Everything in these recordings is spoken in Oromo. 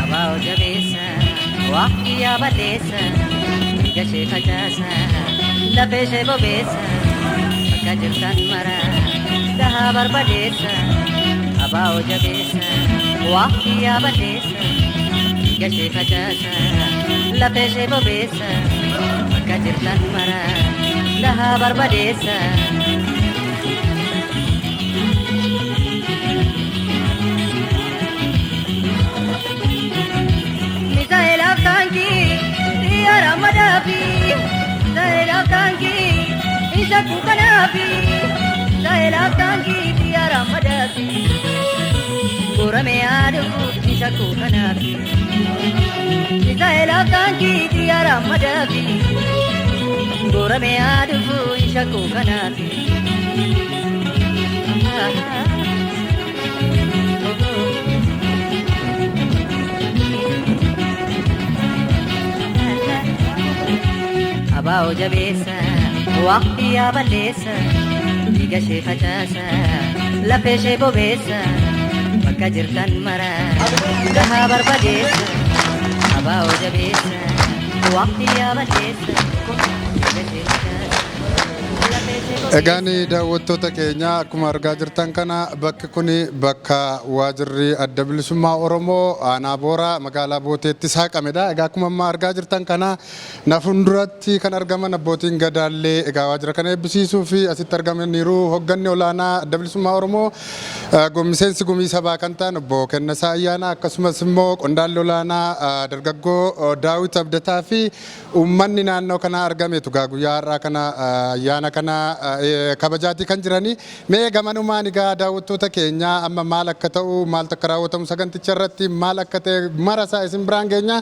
Abaa'oo jabeessa, waqtii balleessa, dhiiga ishee facaasa, lafee ishee bobeessa, bakka jirtan mara, dahaa barbadeessa. Abaa'oo jabeessa, waqtii balleessa, dhiiga ishee facaasa, lafee ishee bobeessa, bakka jirtan mara, dahaa barbadeessa. Misaa'elaaf taankii xiyyaara madaafi misaa'elaaf taankii isa kukanaafi misaa'elaaf taankii xiyyaara madaafi goorame yaaduu isa kukanaafi misaa'elaaf taankii xiyyaara madaafi goorame yaaduu isa kukanaafi. Abaa'oo jabeessa, waqtii yaa balleessa, dhiiga ishee facaasa, lafee ishee bobeessa, bakka jirtan mara, gahaa barbadeessa. Abaa'oo jabeessa, waqtii yaa balleessa, dhiiga ishee facaasa, lafee ishee bobeessa. Egaan daawwattoota keenya, akkuma argaa jirtan kana, bakki kun bakka waajirri Adda Bilisummaa Oromoo aanaa Booraa magaalaa Booteetti saaqamedha. Egaa akkuma amma argaa jirtan kana, na fuulduratti kan argaman abbootiin gadaallee egaa waajjira kana eebbisiisuu fi asitti argamaniiru. Hogganni olaanaa Adda Bilisummaa Oromoo, miseensi gumii sabaa kan ta'an obbo Kennasaa Ayyaanaa, akkasumas immoo qondaalli olaanaa dargaggoo Daawit Abdataa fi uummanni naannoo kanaa argameetu egaa guyyaa har'aa kana ayyaana kana kabajaatii kan jiranii. Mee gamanumaan egaa daawwattoota keenya, amma maal akka ta'u, maaltu akka raawwatamu, saganticha irratti maal akka ta'e marasaa isin biraan geenya.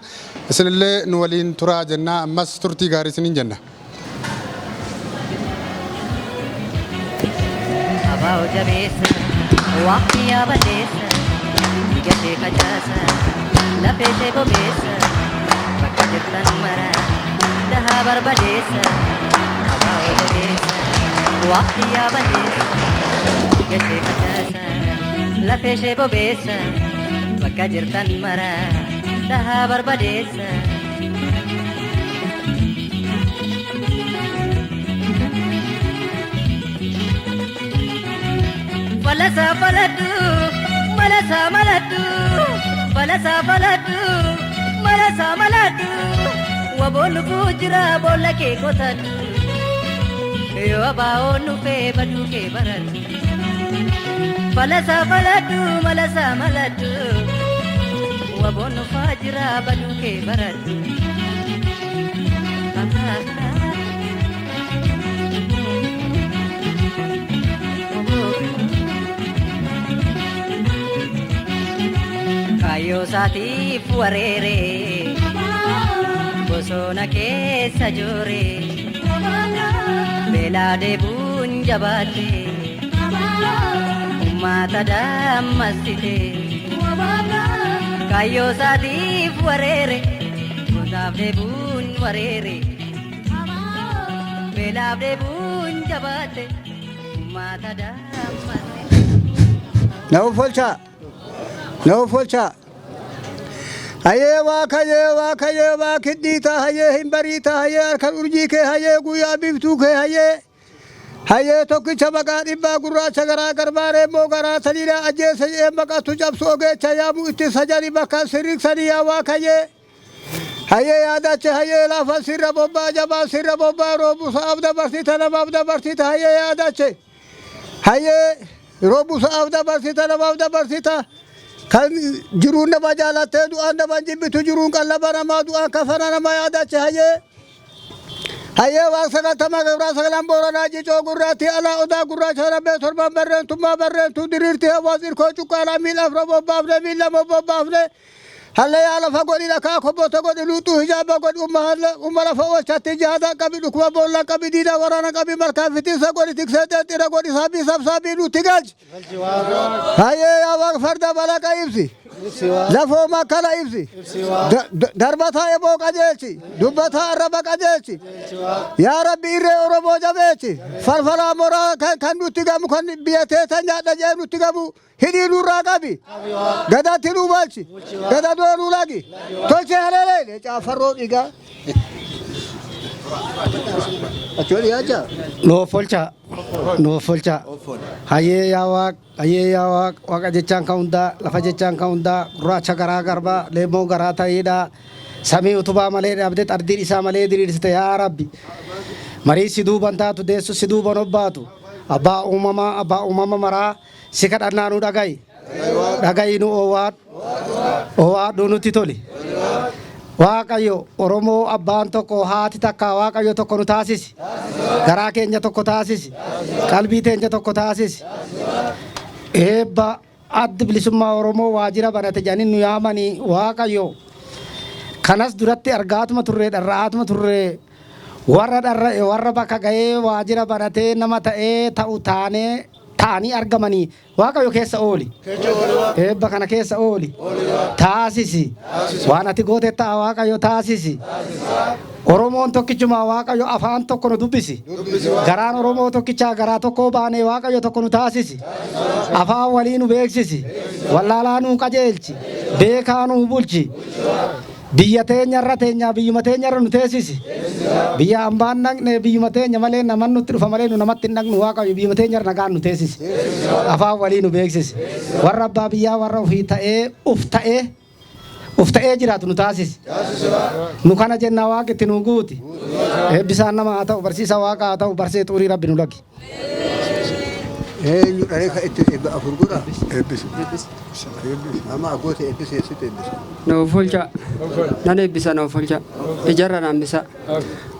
Isinillee nu waliin turaa jenna. Ammas turtii gaarii isiniin jenna. Abaa'oo jabeessa, waqtii yaa balleessa, dhiiga ishee facaasa, lafee ishee bobeessa, bakka jirtan mara, dahaa barbadeessa. Abaa'oo jabeessa, waqtii yaa balleessa, dhiiga ishee facaasa, lafee ishee bobeessa, bakka jirtan mara, dahaa barbadeessa. Falasaa faladhu, malasaa maladhu, falasaa faladhu, malasaa maladhu, waboon dhufuu jira, boolla kee qotadhu. Yoo abaa'oon dhufee, baduu kee baradhu. Falasaa faladhu, malasaa maladhu, waboon dhufaa jira, baduu kee baradhu. Kaayyoo isaatiif wareere, bosona keessa joore, beelaa deebuun jabaatte, ummata dammassite. Kaayyoo isaatiif wareere, gosaaf deebuun wareere, beelaaf deebuun jabaatte, ummata dammassite. Na uffolchaa. Na uffolchaa. Hayyee waa kayyee waa kayyee waa kiddiita, hayyee hin bariita, hayyee harka urjii kee, hayyee guyyaa biiftuu kee, hayyee hayyee tokkicha maqaa dhibbaa, gurraacha garaa garbaa, reemmoo garaa sadiidha, ajjeessa jedhee maqattu cabsu, ogeecha yaamu itti sajani, bakka sirriqsanii, yaa waa kayyee. Hayyee yaadache hayyee lafa sirra bobbaa jabaa sirra bobbaa roobu sa'aaf dabarsita namaaf dabarsita hayyee yaadache. Hayyee roobu sa'aaf dabarsita namaaf dabarsita. Kan jiruun nama jaalattee du'aan nama jibbitu jiruun qallaba namaa du'aan kafana nama yaadache hayyee. Hayyee waan sagaltama gabraa sagalan booranaa jicoo gurraatti alaa odaa gurraacha rabbee torban barreentummaa barreentuu diriirti hawaas irkoo cuqqaalaa miila afra bobbaafne miila lama bobbaafne hallayyaa lafa godhi dhakaa kobbota godhi luuxuu hijaaba godhi umma lafa oolchatti jihaada qabi dhukkuba boolla qabi diina waraana qabi malkaa fitiinsa godhi tiksee xeexxira godhi saabii sabsaabii nutti galchi. Hayyee yaa waaq farda balaqa ibsi. Lafoo makkala ibsi. Darbataa eboo qajeelchi. Dubbataa arraba qajeelchi. Yaa Rabbi irree Oromoo jabeechi. Falfalaa moraa kan nutti gamu kan biyya teessa nyaadha jedhee nutti gamu hidhii nurraa qabi. Gadatti nu balchi. Gadadoo nu lagi. Tolchee haleelee. Leencaa farroo dhiigaa. Achi wal dhiyaachaa. Nuuf olchaa. Nuuf olchaa. Hayyee yaa waaq, hayyee yaa waaq, waaqa jechaan kan hundaa, lafa jechaan kan hundaa, gurraacha garaa garbaa, leemmoo garaa ta'iidha. Samii utubaa malee dhaabde, xardiin isaa malee diriirsite yaa Rabbi. Marii si duuban taatu, deessu si duuban obbaatu. Abbaa uumamaa, abbaa uumama maraa, si kadhannaa nu dhaga'i. Dhaga'i nu owaadhu. Owaadhu nutti toli. Waaqayyo Oromoo abbaan tokko haati takka Waaqayyo tokko nu taasisi. Garaa keenya tokko taasisi. Qalbii teenya tokko taasisi. Eebba addi bilisummaa Oromoo waajjira banate jedhanii nu yaamanii Waaqayyo. Kanas duratti argaatuma turre dharra'aatuma turre warra dharra'e warra bakka ga'ee waajjira banatee nama ta'ee ta'u taanee ta'anii argamanii Waaqayyo keessa ooli. Eebba kana keessa ooli. Taasisi. Waan ati goote ta'a Waaqayyo taasisi. Oromoon tokkichumaa Waaqayyo afaan tokko nu dubbisi. Garaan Oromoo tokkichaa garaa tokkoo baanee Waaqayyo tokko nu taasisi. Afaan walii nu beeksisi. Wallaalaa nu qajeelchi. Beekaa nu bulchi. Biyya teenyarra teenyaa biyyuma teenyarra nu teessisi. Biyya hambaan dhaqne biyyuma teenya malee naman nutti dhufa malee nu namatti hin dhaqnu Waaqayyo biyyuma teenyarra nagaan nu teessisi. Afaan walii nu beeksisi. Warra abbaa biyyaa warra ofii ta'ee uf ta'ee uf ta'ee jiraatu nu taasisi. Nu kana jennaa Waaqi itti nu guuti. Eebbisaan nama haa ta'u barsiisa Waaqa haa ta'u barsee xurii Rabbi nu lagi. Eenyu dharee ka itti eebba afur godha? Eebbisi. Amma aggoota eebbisi eessitti eebbisa? Nuuf olcha. Nan eebbisa nuuf olcha. Ijarra naan bisa.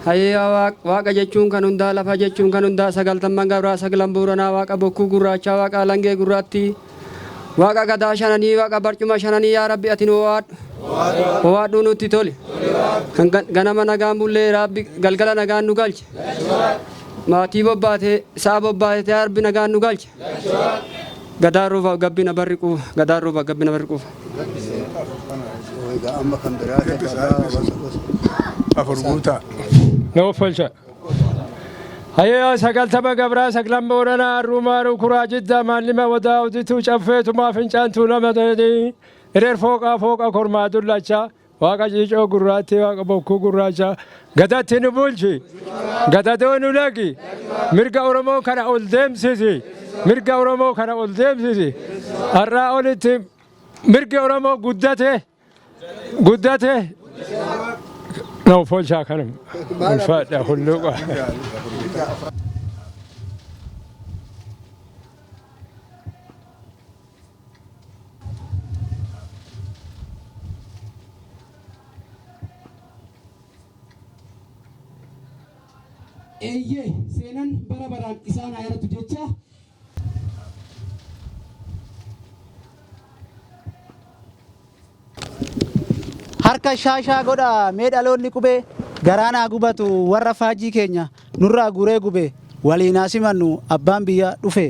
Hayyee waaqa jechuun kan hundaa lafa jechuun kan hundaa sagaltamman gabraa saglan booranaa waaqa bokkuu gurraachaa waaqa alangee gurraattii waaqa gadaa shananii waaqa barcuma shananii yaa rabbi ati nu waadhu. Waadhuu nutti toli. Kan ganama nagaan bullee rabbi galgala nagaan nu galche. Maatii bobbaate sa'a bobbaate yaa rabbi nagaan nu galche. Gadaan rooba gabbina barri quufa. Gadaan rooba gabbina barri quufa. Egaa amma kan biraa Afur guutaa. Nuuf olcha. Hayyee sagaltama gabraa saglan booranaa arruumaa kuraa jiddaa maallima wadaa udituu caffeetumaa fincaantuu nama ereer fooqaa fooqa kormaa dullacha waaqa ciicoo gurraattii waaqa bokkuu gurraacha gadatti nu bulchi gadadoo nu lagi mirga Oromoo kana ol deemsisi mirga Oromoo kana ol deemsisi har'aa olitti mirgi Oromoo guddate guddate nuuf olchaa kanuma ulfaadha hulluuqa. Eeyyee, seenan bara baraan isaan haa yaadatu jecha. Harka shaashaa godhaa mee dhaloonni qubee garaan haa gubatu warra faajjii keenya nurraa guree gube waliin haa simannu abbaan biyyaa dhufe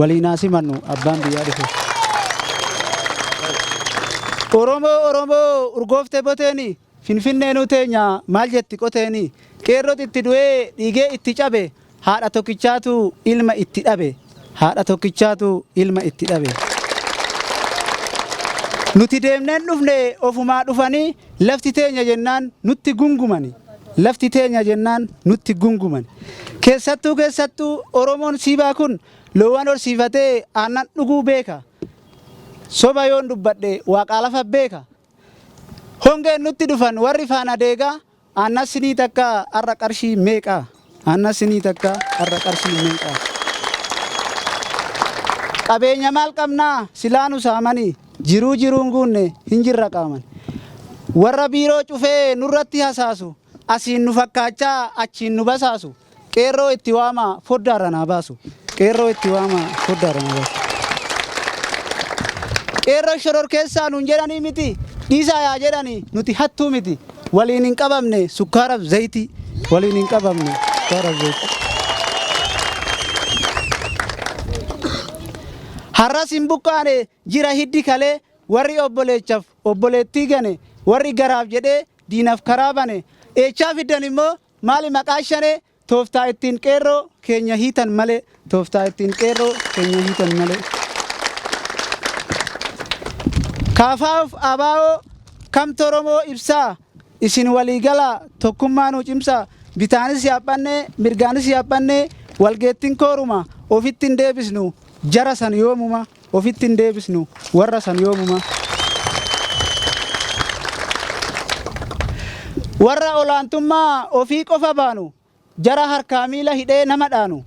waliin haa simannu abbaan biyyaa dhufe. Oromoo Oromoo urgoofte boteeni Finfinneenuu teenya maal jetti qoteeni qeerrot itti du'ee dhiigee itti cabe haadha tokkichaatu ilma itti dhabe haadha tokkichaatu ilma itti dhabe. Nuti deemneen dhufne ofumaa dhufanii lafti teenya jennaan nutti gungumani lafti teenya jennaan nutti gungumani. Keessattuu keessattuu Oromoon siibaa kun loowwan horsiifatee aannan dhuguu beeka. Soba yoon dubbadhe waaqaa lafa beeka. Hongeen nutti dhufan warri faana deegaa aannan sinii takka har'a qarshii meeqa? Aannan sinii takka har'a qarshii meeqa? Qabeenya maal qabnaa silaa nu saamanii jiruu jiruun guunne hin jirra qaaman. Warra biiroo cufee nurratti hasaasu asiin nu fakkaachaa achiin nu basaasu qeerroo itti waamaa foddaarra naa baasu. Qeerroo itti waamaa foddaarra naa baasu. Qeerroo shoror keessaa nuun jedhanii miti dhiisaa yaa jedhanii nuti hattuu miti waliin hin qabamne sukkaaraaf zayitii waliin hin qabamne sukkaaraaf zayitii. Har'as hin buqqaane jira hiddi kalee warri obboleechaaf obboleettii gane warri garaaf jedhee diinaf karaa bane eechaa fiddan immoo maali maqaa shanee tooftaa ittiin qeerroo keenya hiitan malee tooftaa ittiin qeerroo keenya hiitan malee. Kaafaaf abaa'oo kamtu Oromoo ibsaa isin waliigalaa tokkummaa nuu cimsaa bitaanis yaaphannee mirgaanis yaaphannee walgeettiin kooruma ofitti hin deebisnu jara san yoomuma ofitti hin deebisnu warra san yoomuma. Warra olaantummaa ofii qofa baanu jara harkaa miila hidhee nama dhaanu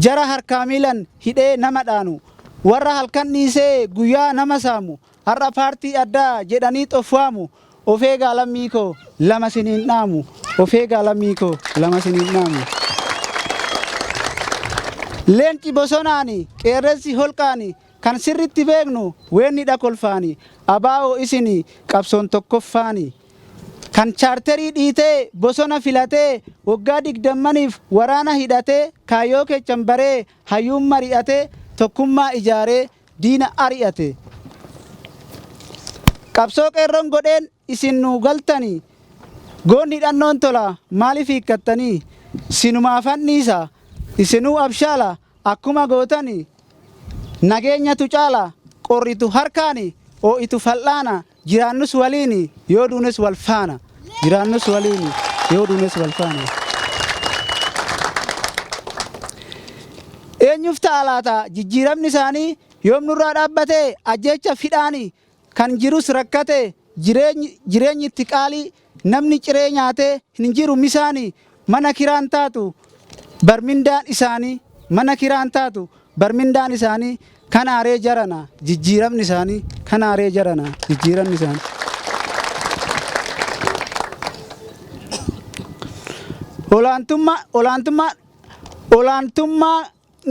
jara harkaa miilan hidhee nama dhaanu warra halkan dhiisee guyyaa nama saamu har'a paartii addaa jedhanii xofwaamu of eegaa lammii koo lama siniin dhaamu of eegaa lammii koo lama siniin dhaamu. Leenci bosonaani qeerrensi holqaani kan sirritti beeknu weenni dhakolfaani abaa'oo isini qabsoon tokkoffaani. Kan chaarterii dhiitee bosona filatee waggaa digdammaniif waraana hidhatee kaayyoo keechan baree hayyuun mari'atee tokkummaa ijaaree diina ari'ate. Qabsoo qeerroon godheen isin nu galtanii goonni hidhannoon tola maaliif hiikkattanii sinumaa fanniisa isinuu abshaala akkuma gootanii nageenyatu caala qorritu harkaani oo'itu fal'aana jiraannus waliini yoo duunes wal faana jiraannus waliini yoo duunes wal faana. Eenyuuf ta'a laata jijjiiramni isaanii yoom nurraa dhaabbatee ajjeecha fidhaanii kan jirus rakkate jireenyi itti qaalii namni ciree nyaatee hin jiru misaanii mana kiraan taatu barmindaan isaanii mana kiraan taatu barmindaan isaanii kan aaree jarana jijjiiramni isaanii kan aaree jarana jijjiiramni isaanii. Olaantummaa olaantummaa olaantummaa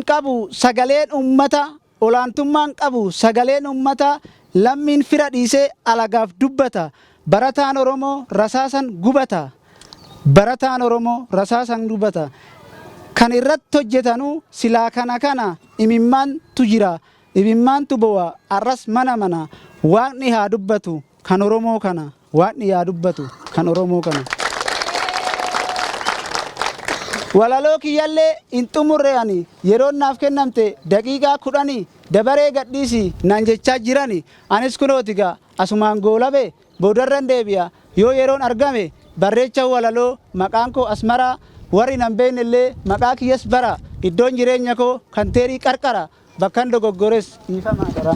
qabu sagaleen uummata olaantummaan qabu sagaleen uummata lammiin fira dhiisee alagaaf dubbata barataan Oromoo rasaasan gubata barataan Oromoo rasaasan gubata kan irratti hojjetanuu silaa kana kana imimmaantu jira imimmaantu bo'a arras mana mana waaqni haa dubbatu kan Oromoo kana waaqni haa dubbatu kan Oromoo kana. Walaloo kiyyallee hin xumurre ani yeroon naaf kennamte daqiiqaa 10 dabaree gadhiisi naan jechaa jirani anis kunooti gaa asumaan goolabe boodarran deebi'a yoo yeroon argame barreecha walaloo maqaan koo Asmaraa warri nan beekne illee maqaa kiyyas bara iddoon jireenya koo kan teerii qarqara bakkan dogoggores dhiifamaa dara.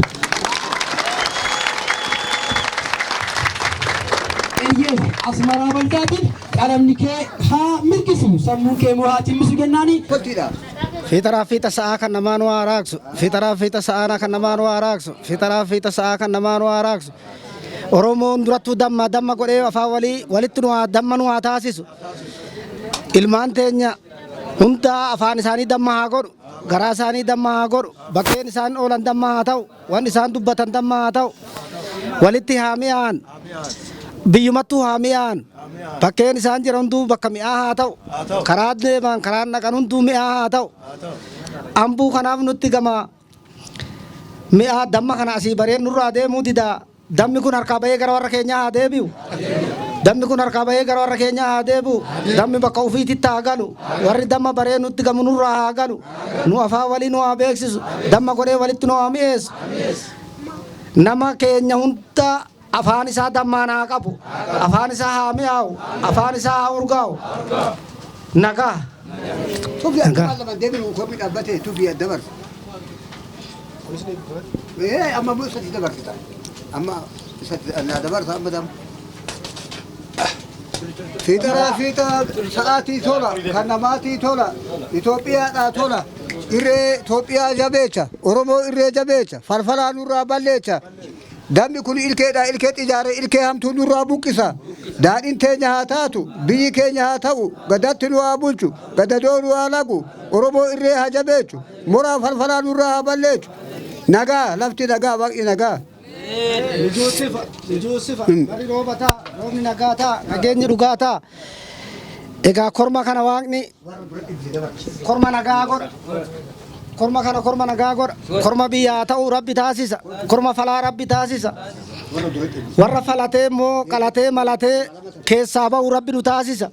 Eeyyee Asmaraa Baldaatiin qalamni kee haa mirgisu sammuun kee immoo haa cimmisu jennaani. Fiixaraa fiixa sa'aa kan namaa nu haa raaksu. Fiixaraa fiixa sa'aa kan namaa nu haa raaksu. Fiixaraa fiixa sa'aa kan namaa nu haa raaksu. Oromoon durattuu damma damma godhee afaan walii walitti nu haa damma nu haa taasisu. Ilmaan teenya hundaa afaan isaanii damma haa godhu. Garaa isaanii damma haa godhu. Bakkeen isaan oolan damma haa ta'u. Waan isaan dubbatan damma haa ta'u. Walitti haa mi'aan. Biyyumattuu haa mi'aan. Bakkeen isaan jiran hunduu bakka mi'aa haa ta'u. Karaa deeman karaan dhaqan hunduu mi'aa haa ta'u. Ambuu kanaaf nutti gama mi'aa damma kana asii bareen nurraa deemuu didaa. Dammi kun harkaa bahee gara warra keenyaa haa deebi'u. Dammi kun harkaa bahee gara warra keenyaa haa deebi'u. Dammi bakka ofiititti haa galu. Warri damma baree nutti gamu nurraa haa galu. Nu afaan walii nu haa beeksisu. Damma godhee walitti nu haa mi'eessu. Nama keenya hunda afaan isaa dammaan haa qabu. Afaan isaa haa mi'aawu. Afaan isaa haa urgaa'u. Nagaa. Tufi akkuma lama deebiin kophii dhaabbatee tufi dabarsa. Amma isatti dabarsita. Amma isatti na dabarsa amma dam. Fiixaraa fiixa sa'aatii tola, kan namaatii tola, Itoophiyaadhaa tola, irree Itoophiyaa jabeecha, Oromoo irree jabeecha, falfalaa nurraa balleecha. Dammi kun ilkeedha, ilkee ijaare, ilkee hamtuu nurraa buqqisa. Daadhiin teenya haa taatu, biyyi keenya haa ta'u, gadatti nu haa bulchu, gadadoo nu haa lagu, Oromoo irree haa jabeechu, moraa falfalaa nurraa haa balleechu. Nagaa, lafti nagaa, waaqni nagaa. Mijuusifa, mijuusifa, bari rooba ta'a, roobni nagaa ta'a, nageenyi dhugaa ta'a. Egaa korma kana waaqni korma nagaa godha. Korma kana korma nagaa godha. Korma biyyaa ta'u Rabbi taasisa. Korma falaa Rabbi taasisa. Warra falatee immoo qalatee malatee keessaa ba'u Rabbi nu taasisa.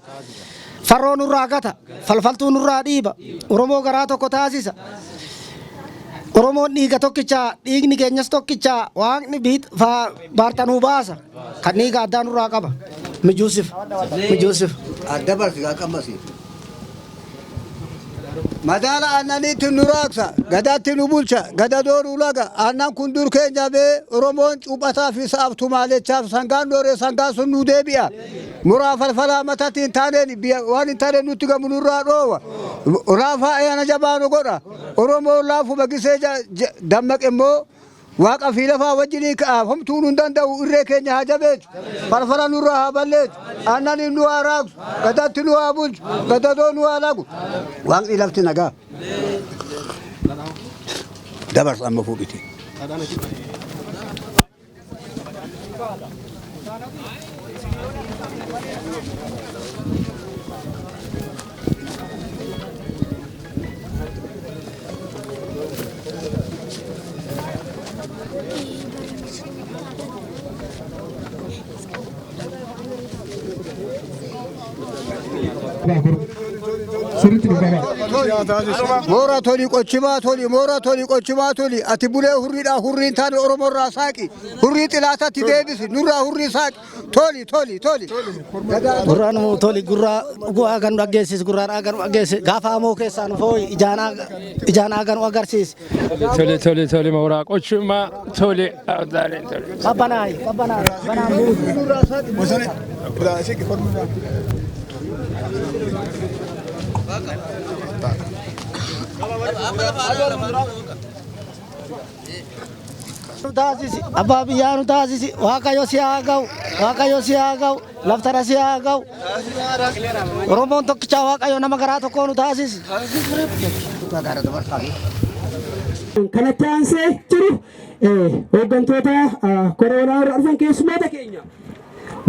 Farroo nurraa gata, falfaltuu nurraa dhiiba. Oromoo garaa tokko taasisa. Oromoon dhiiga tokkichaa, dhiigni keenyas tokkichaa, waaqni baartanuu baasa. Kan dhiiga addaa nurraa qaba. Mijuusif, mijuusif. Adda barsi gaa qammasi. Madaala aannaniitti nu raaksa, gadaatti nu bulcha, gadadoo nu laga. Aannan kun dur keenya bee Oromoon cuuphataa fi sa'aaf tumaalechaaf sangaan dhooree sangaan sun nu deebi'a. Muraa falfalaa matatti hin taaneen waan hin taaneen nutti gamu nurraa dhoowa. Raafaa ayyaana jabaa nu godha. Oromoon laafuma gisee dammaqe immoo Waaqa fi lafaa wajjinii ka'aaf homtuu nu hin danda'u, irree keenya haa jabeessu, falfala nurraa haa balleessu, aannaniin nu haa raabsu, gadaatti nu haa bulchu, gadadoo nu haa lagu. Waaqni lafti nagaa. Dabarsa amma fuudhite. Sirriitti dubbata. Moora toli qochimaa toli, moora toli qochimaa toli, ati bulee hurriidhaa hurriin taane Oromoorraa saaqi, hurrii xilaatatti deebisi, nurraa hurrii saaqi, toli toli toli. Gurraan moo toli gurraa dhuguu haa nu dhaggeessis gurraan haa nu dhaggeessis gaafa hamoo keessaa nu fooyi ijaan ijaan haa nu agarsiisi. Tole tole tole mooraa qochumaa tole ardaaleen tole. Qabbanaayi qabbanaayi banaan buusu. Nu taasisi abbaa biyyaa nu taasisi Waaqayyo si haa ga'u Waaqayyo si haa ga'u laftara si haa ga'u Oromoon tokkichaa Waaqayyo nama garaa tokkoo nu taasisi. Kanatti aansee jiru hooggantoota koronaa irra dhufan keessummoota keenya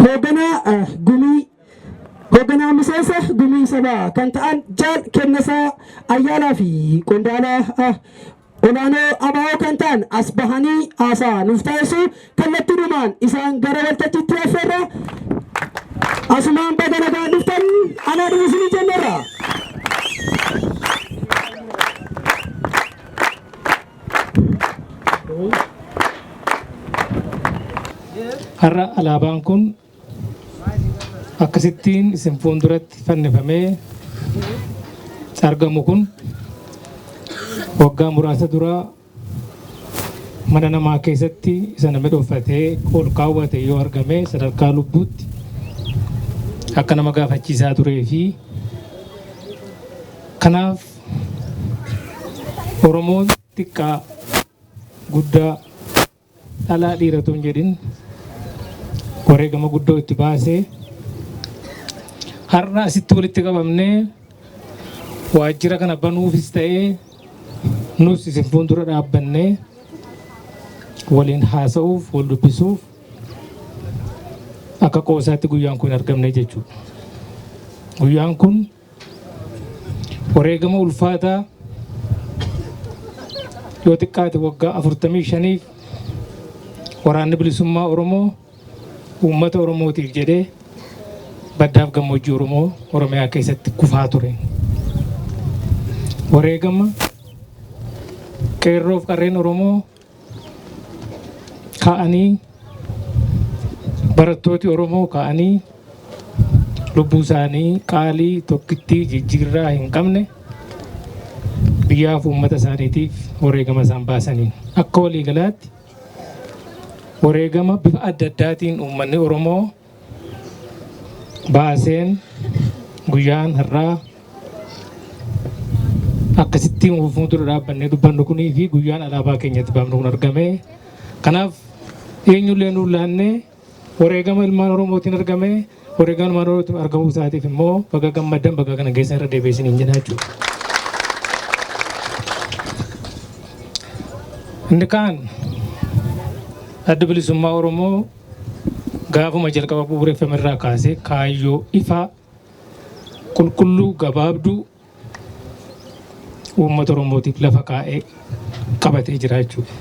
hoogganaa gumii hoogganaa miseensa gumii sabaa kan ta'an Jaal Kennasaa Ayyaalaa fi qondaala olaanoo ABO kan ta'an as bahanii haasaa nuuf taasisu. Kallattiidhumaan isaan gara waltajjiitti affeerra. Asumaan baga nagaan dhuftan, anaa dhufu isinii jennerra. Har'a alaabaan kun akkasittiin isin fuulduratti fannifamee argamu kun waggaa muraasa dura mana namaa keessatti isa namni dhokfatee ol kaawwate yoo argame sadarkaa lubbuutti akka nama gaafachiisaa turee fi kanaaf Oromoon xiqqaa guddaa dhalaa dhiira otoo hin jedhin wareegama guddoo itti baasee har'a asitti walitti qabamnee waajjira kana banuufis ta'ee nus isin fuuldura dhaabbannee waliin haasa'uuf wal dubbisuuf akka qoosaatti guyyaan kun hin argamne jechuudha. Guyyaan kun wareegama ulfaataa yoo xiqqaate waggaa 45f waraanni bilisummaa Oromoo uummata Oromootiif jedhee baddaaf gammoojjii Oromoo Oromiyaa keessatti kufaa ture. Wareegama qeerroof qarreen Oromoo ka'anii, barattooti Oromoo ka'anii lubbuu isaanii qaalii tokkittii jijjiirraa hin qabne biyyaaf uummata isaaniitiif wareegama isaan baasaniin akka waliigalaatti wareegama bifa adda addaatiin uummanni Oromoo Baaseen guyyaan har'aa akkasitti fuuldura dhaabbannee dubbannu kunii fi guyyaan alaabaa keenyatti baafnu kun argame. Kanaaf eenyullee nuun laannee wareegama ilmaan Oromootiin argame, wareegama ilmaan Oromootiin argamuu isaatiif immoo baga gammaddan, baga kana geessan irra deebi'ee isiniin jedha jechuudha. Inni kaan Adda Bilisummaa Oromoo gaafuma jalqaba bu'uureffame irraa kaasee kaayyoo ifaa, qulqulluu, gabaabduu uummata Oromootiif lafa kaa'ee qabatee jira jechuudha.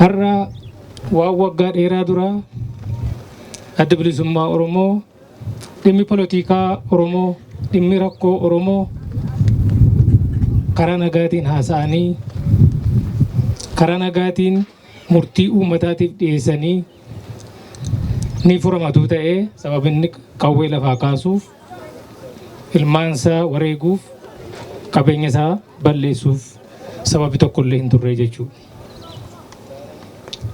Har'a waan waggaa dheeraa duraa Adda Bilisummaa Oromoo dhimmi polotikaa Oromoo, dhimmi rakkoo Oromoo karaa nagaatiin haasa'anii, karaa nagaatiin murtii uummataatiif dhiyeessanii ni furamatu ta'ee, sababni qawwee lafaa kaasuuf, ilmaansaa wareeguuf, qabeenya isaa balleessuuf sababi tokkollee hin turre jechuudha.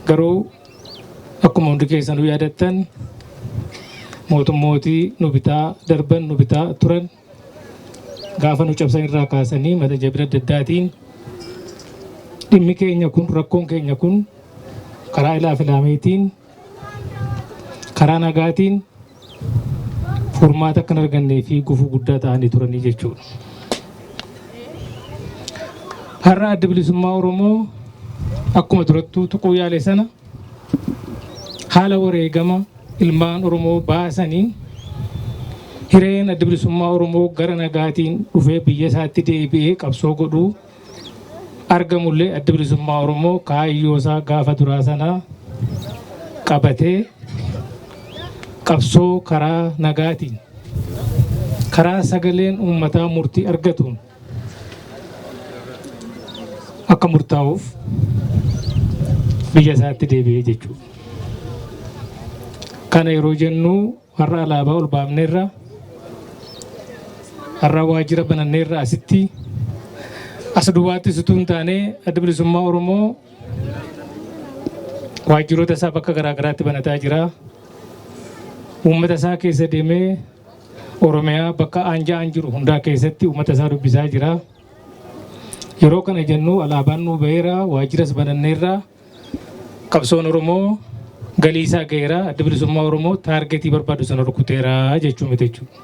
Garuu akkuma hundi keessanuu yaadattan, mootummootii nu bitaa darban, nu bitaa turan, gaafa nu cabsan irraa kaasanii mata jabina adda addaatiin dhimmi keenya kun, rakkoon keenya kun karaa ilaa filaameetiin, karaa nagaatiin furmaata akka hin argannee fi gufuu guddaa ta'anii turanii jechuudha. Har'a Adda Bilisummaa Oromoo akkuma durattuu tuquu yaale sana, haala wareegama ilmaan Oromoo baasanii hireen Adda Bilisummaa Oromoo gara nagaatiin dhufee biyya isaatti deebi'ee qabsoo godhuu argamullee, Adda Bilisummaa Oromoo kaayyoo isaa gaafa duraa sanaa qabatee qabsoo karaa nagaatiin, karaa sagaleen uummataa murtii argatuun akka murtaa'uuf biyya isaatti deebi'ee jechuudha. Kana yeroo jennu, har'a alaabaa ol baafneerra, har'a waajjira bananneerra, asitti as duwwaatti utuu hin taane Adda Bilisummaa Oromoo waajjiroota isaa bakka garaa garaatti banataa jira. Uummata isaa keessa deemee Oromiyaa bakka aanja'aan jiru hundaa keessatti uummata isaa dubbisaa jira. Yeroo kana jennu, alaabaan nuu baheera, waajjiras bananneerra, qabsoon Oromoo galii isaa ga'eera, Adda Bilisummaa Oromoo target barbaadu sana rukuteera jechuu miti jechuudha.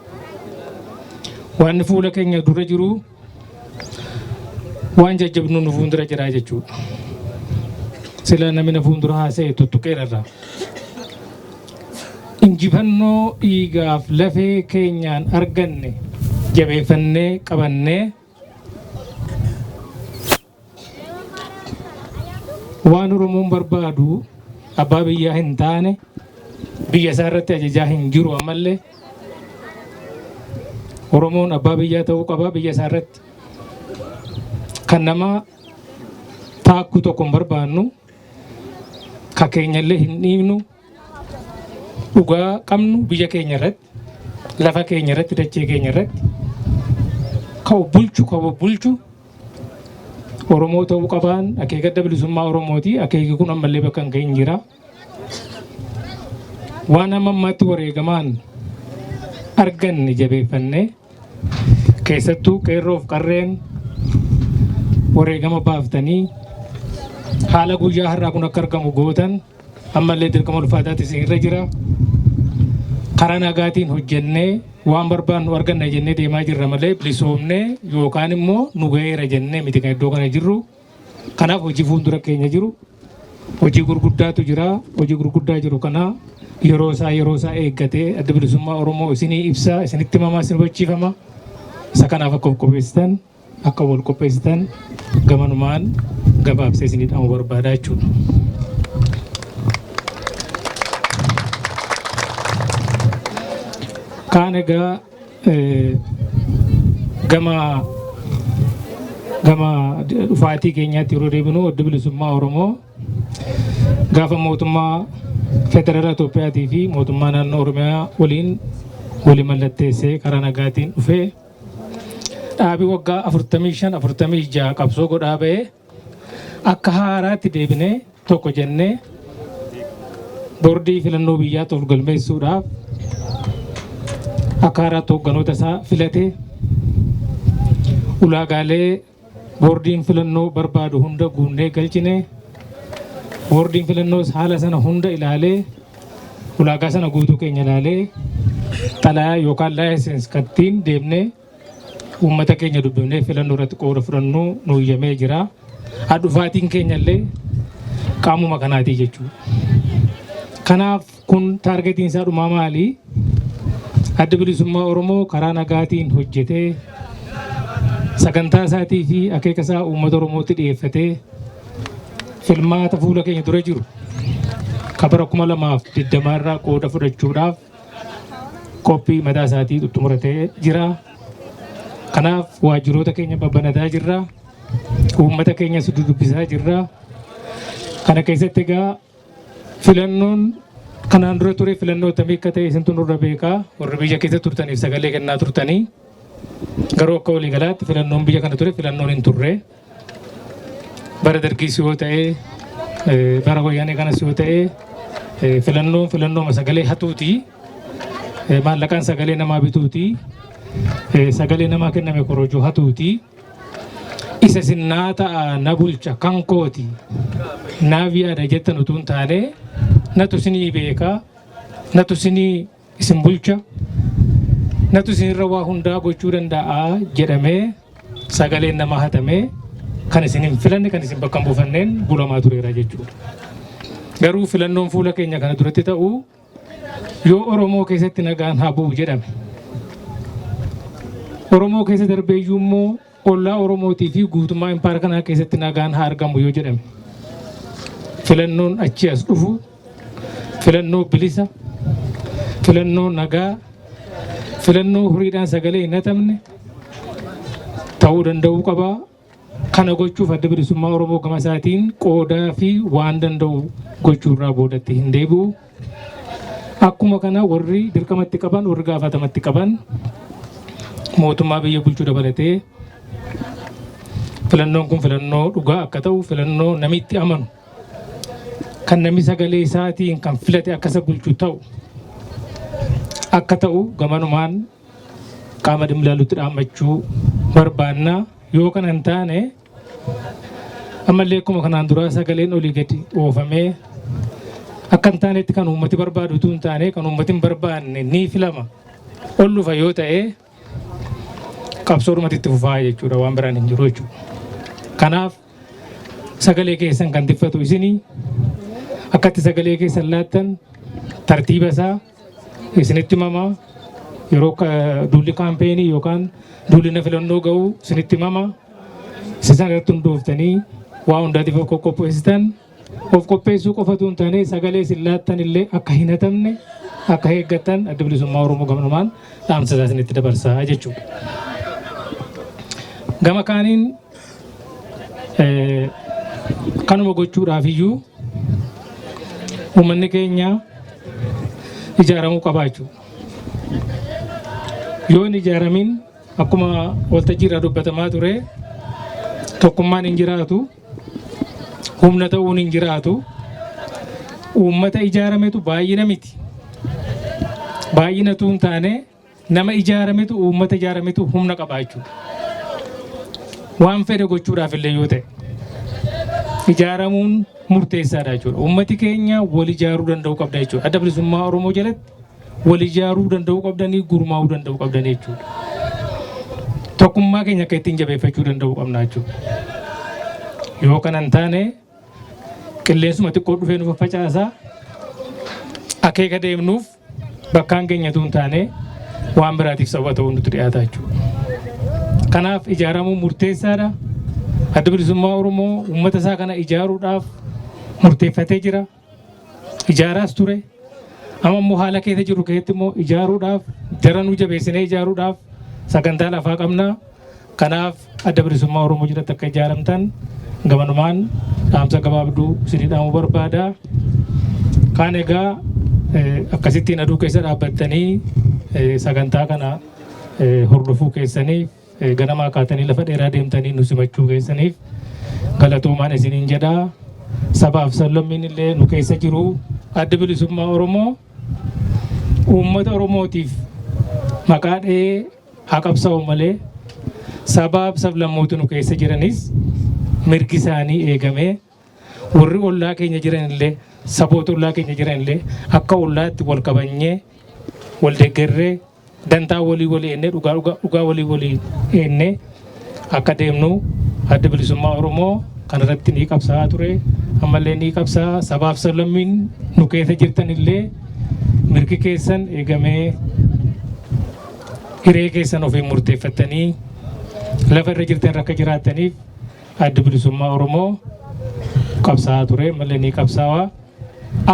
Waan fuula keenya dura jiru, waan jajjabnu nu fuuldura jira jechuudha. Sila namni na fuuldura haasa'e tuttuqeera irraa. Injifannoo dhiigaaf lafee keenyaan arganne jabeeffannee qabannee, waan Oromoon barbaadu, abbaa biyyaa hin taane, biyya isaa irratti ajajaa hin jiru, ammallee Oromoon abbaa biyyaa ta'uu qaba. Biyya isaa irratti kan nama taakkuu tokko hin barbaannu, ka keenyallee hin dhiibnu, dhugaa qabnu biyya keenya irratti, lafa keenya irratti, dachee keenya irratti ka bulchu Oromoo ta'uu qabaan akeeka Adda Bilisummaa Oromooti. Akeeki kun ammallee bakka hin gahin jira. Waan amma ammaatti wareegamaan arganne jabeeffannee, keessattuu qeerroof qarreen wareegama baaftanii haala guyyaa har'aa kun akka argamu gootan, ammallee dirqama ulfaataatti isinirra jira. Karaa nagaatiin hojjennee waan barbaannu arganna jennee deemaa jirra malee bilisoomnee yookaan immoo nu ga'eera jennee miti kan iddoo kana jirru. Kanaaf hojii fuuldura keenya jiru, hojii gurguddaatu jira. Hojii gurguddaa jiru kana yeroo isaa eeggatee Adda Bilisummaa Oromoo isinii ibsa, isinitti himamaa, isin hubachiifama. Isa kanaaf akka of qopheessitan, akka wal qopheessitan gamanumaan gabaabsee isinii dhaamuu barbaada jechuudha. Kaan egaa gama dhufaatii keenyaatti yeroo deebinu, Adda Bilisummaa Oromoo gaafa mootummaa federaala Itoophiyaatii fi mootummaa naannoo Oromiyaa waliin walii mallatteessee karaa nagaatiin dhufee, dhaabii waggaa 45, 46 qabsoo godhaa ba'ee akka haaraatti deebinee tokko jennee boordii filannoo biyyaatti of galmeessuudhaaf Akka haaraatti hoogganoota isaa filatee ulaagaalee boordiin filannoo barbaadu hunda guunnee galchine, boordiin filannoos haala sana hunda ilaalee, ulaagaa sana guutuu keenya ilaalee, xalayaa yookaan license kattiin deemnee uummata keenya dubbifnee filannoo irratti qooda fudhannuu nu eeyyamee jira. Dhufaatiin keenya illee qaamuma kanaatii jechuudha. Kanaaf kun targetiin isaa dhumaa maali? Adda Bilisummaa Oromoo karaa nagaatiin hojjetee, sagantaa isaatii fi akeeka isaa uummata Oromootti dhiyeeffatee, filmaata fuula keenya dura jiru ka bara 2020 irraa qooda fudhachuudhaaf qophii mataa isaatii xumuratee jira. Kanaaf waajjiroota keenya babbanataa jirra. Uummata keenyas dudubbisaa jirra. Kana keessatti egaa filannoon kanaan dura ture filannoo akkamii akka ta'e isintu nurra beekaa, warra biyya keessa turtaniif sagalee kennaa turtanii. Garuu akka waliigalaatti filannoon biyya kana ture filannoon hin turre. Bara dargiis yoo ta'e, bara wayyaanee kanas yoo ta'e, filannoon filannooma sagalee hatuuti. Maallaqaan sagalee namaa bituuti. Sagalee namaa kenname korojoo hatuuti. Isa isin naa ta'a, na bulcha, kan kooti, naaf yaada jettan utuu hin taane, natu isinii beekaa, natu isinii isin bulcha, natu isinirra waa hundaa gochuu danda'a jedhamee sagaleen namaa hatamee kan isin hin filanne, kan isin bakka hin buufanneen bulamaa tureera jechuudha. Garuu filannoon fuula keenya kana duratti ta'u, yoo Oromoo keessatti nagaan haa bu'u jedhame, Oromoo keessa darbeeyyuu immoo ollaa Oromootii fi guutummaa impaayera kanaa keessatti nagaan haa argamu yoo jedhame, filannoon achi as dhufu filannoo bilisa, filannoo nagaa, filannoo horiidhaan sagalee hin hatamne ta'uu danda'uu qaba. Kana gochuuf Adda Bilisummaa Oromoo gama isaatiin qoodaa fi waan danda'u gochuurraa boodatti hin deebi'u. Akkuma kana warri dirqamatti qaban, warri gaafatamatti qaban, mootummaa biyya bulchuu dabalatee, filannoon kun filannoo dhugaa akka ta'u, filannoo namitti amanu, kan namni sagalee isaatiin kan filate akka isa bulchu ta'u akka ta'u gamanumaan qaama dhimmi ilaalutti dhaammachuu barbaanna. Yoo kana hin taane, ammallee akkuma kanaan duraa sagaleen olii gadi oofamee akka hin taanetti, kan uummati barbaadu utuu hin taane kan uummati hin barbaanne ni filama ol dhufa yoo ta'e, qabsoodhumatti itti fufaa jechuudha, waan biraan hin jiru jechuudha. Kanaaf sagalee keessan kan tiffatu isinii. Akkatti sagalee keessan laattan tartiiba isaa isinitti himamaa, yeroo duulli kaampeenii yookaan duulli na filannoo ga'u isinitti himamaa. Isa sana irratti hundooftanii waa hundaatiif of qopheessitan. Of qopheessuu qofatu hin taane, sagalee isin laattan illee akka hin hatamne akka eeggattan Adda Bilisummaa Oromoo gamanumaan dhaamsa isaa isinitti dabarsaa jechuudha. Gama kaaniin kanuma gochuudhaaf iyyuu uummanni keenya ijaaramuu qabaa jechuudha. Yoo hin ijaaramin, akkuma waltajjii irraa dubbatamaa ture, tokkummaan hin jiraatu, humna ta'uun hin jiraatu. Uummata ijaarametu baay'ina miti. Baay'inatu hin taane, nama ijaarametu, uummata ijaarametu humna qaba jechuudha. Waan fedhe gochuudhaaf illee yoo ta'e ijaaramuun murteessaadha jechuudha. Uummati keenya wal ijaaruu danda'uu qabda jechuudha. Adda Bilisummaa Oromoo jalatti wal ijaaruu danda'uu qabdanii, gurmaa'uu danda'uu qabdanii jechuudha. Tokkummaa keenya akka ittiin jabeeffachuu danda'uu qabna jechuudha. Yoo kana hin taane, qilleensuma xiqqoo dhufee nu faffacaasaa, akeeka deemnuuf bakkaan keenyatu hin taane waan biraatiif sababa ta'uu nutti dhiyaata jechuudha. Kanaaf ijaaramuun murteessaadha. Adda Bilisummaa Oromoo uummata isaa kana ijaaruudhaaf murteeffatee jira. Ijaaraas ture. Amma immoo haala keessa jiru keessatti immoo ijaaruudhaaf, daranuu jabeessinee ijaaruudhaaf sagantaa lafaa qabna. Kanaaf Adda Bilisummaa Oromoo jalatti akka ijaaramtan gamanumaan dhaamsa gabaabduu isinii dhaamuu barbaada. Kaan egaa akkasittiin aduu keessa dhaabbattanii sagantaa kana hordofuu keessaniif, ganamaa kaatanii lafa dheeraa deemtanii nu simachuu keessaniif galatoomaan isiniin jedha. Sabaaf sablammiin illee nu keessa jiru. Adda Bilisummaa Oromoo Uummata Oromootiif maqaa dhahee haa qabsaa'u malee sabaaf sablammoota nu keessa jiranis mirgi isaanii eegamee warri ollaa keenya jiran illee saboota ollaa keenya jiran illee akka ollaatti wal kabanyee wal deeggarree dantaa walii walii eennee dhugaa dhugaa walii walii eennee akka deemnu Adda Bilisummaa Oromoo kanarratti ni qabsaa'aa ture. Ammallee ni qabsaa'a. Sabaaf sablammiin nu keessa jirtan illee mirgi keessan eegamee hiree keessan ofiin murteeffattanii lafa irra jirtan akka jiraattaniif Addi Bilisummaa Oromoo qabsaa'aa ture. Ammallee ni qabsaa'a.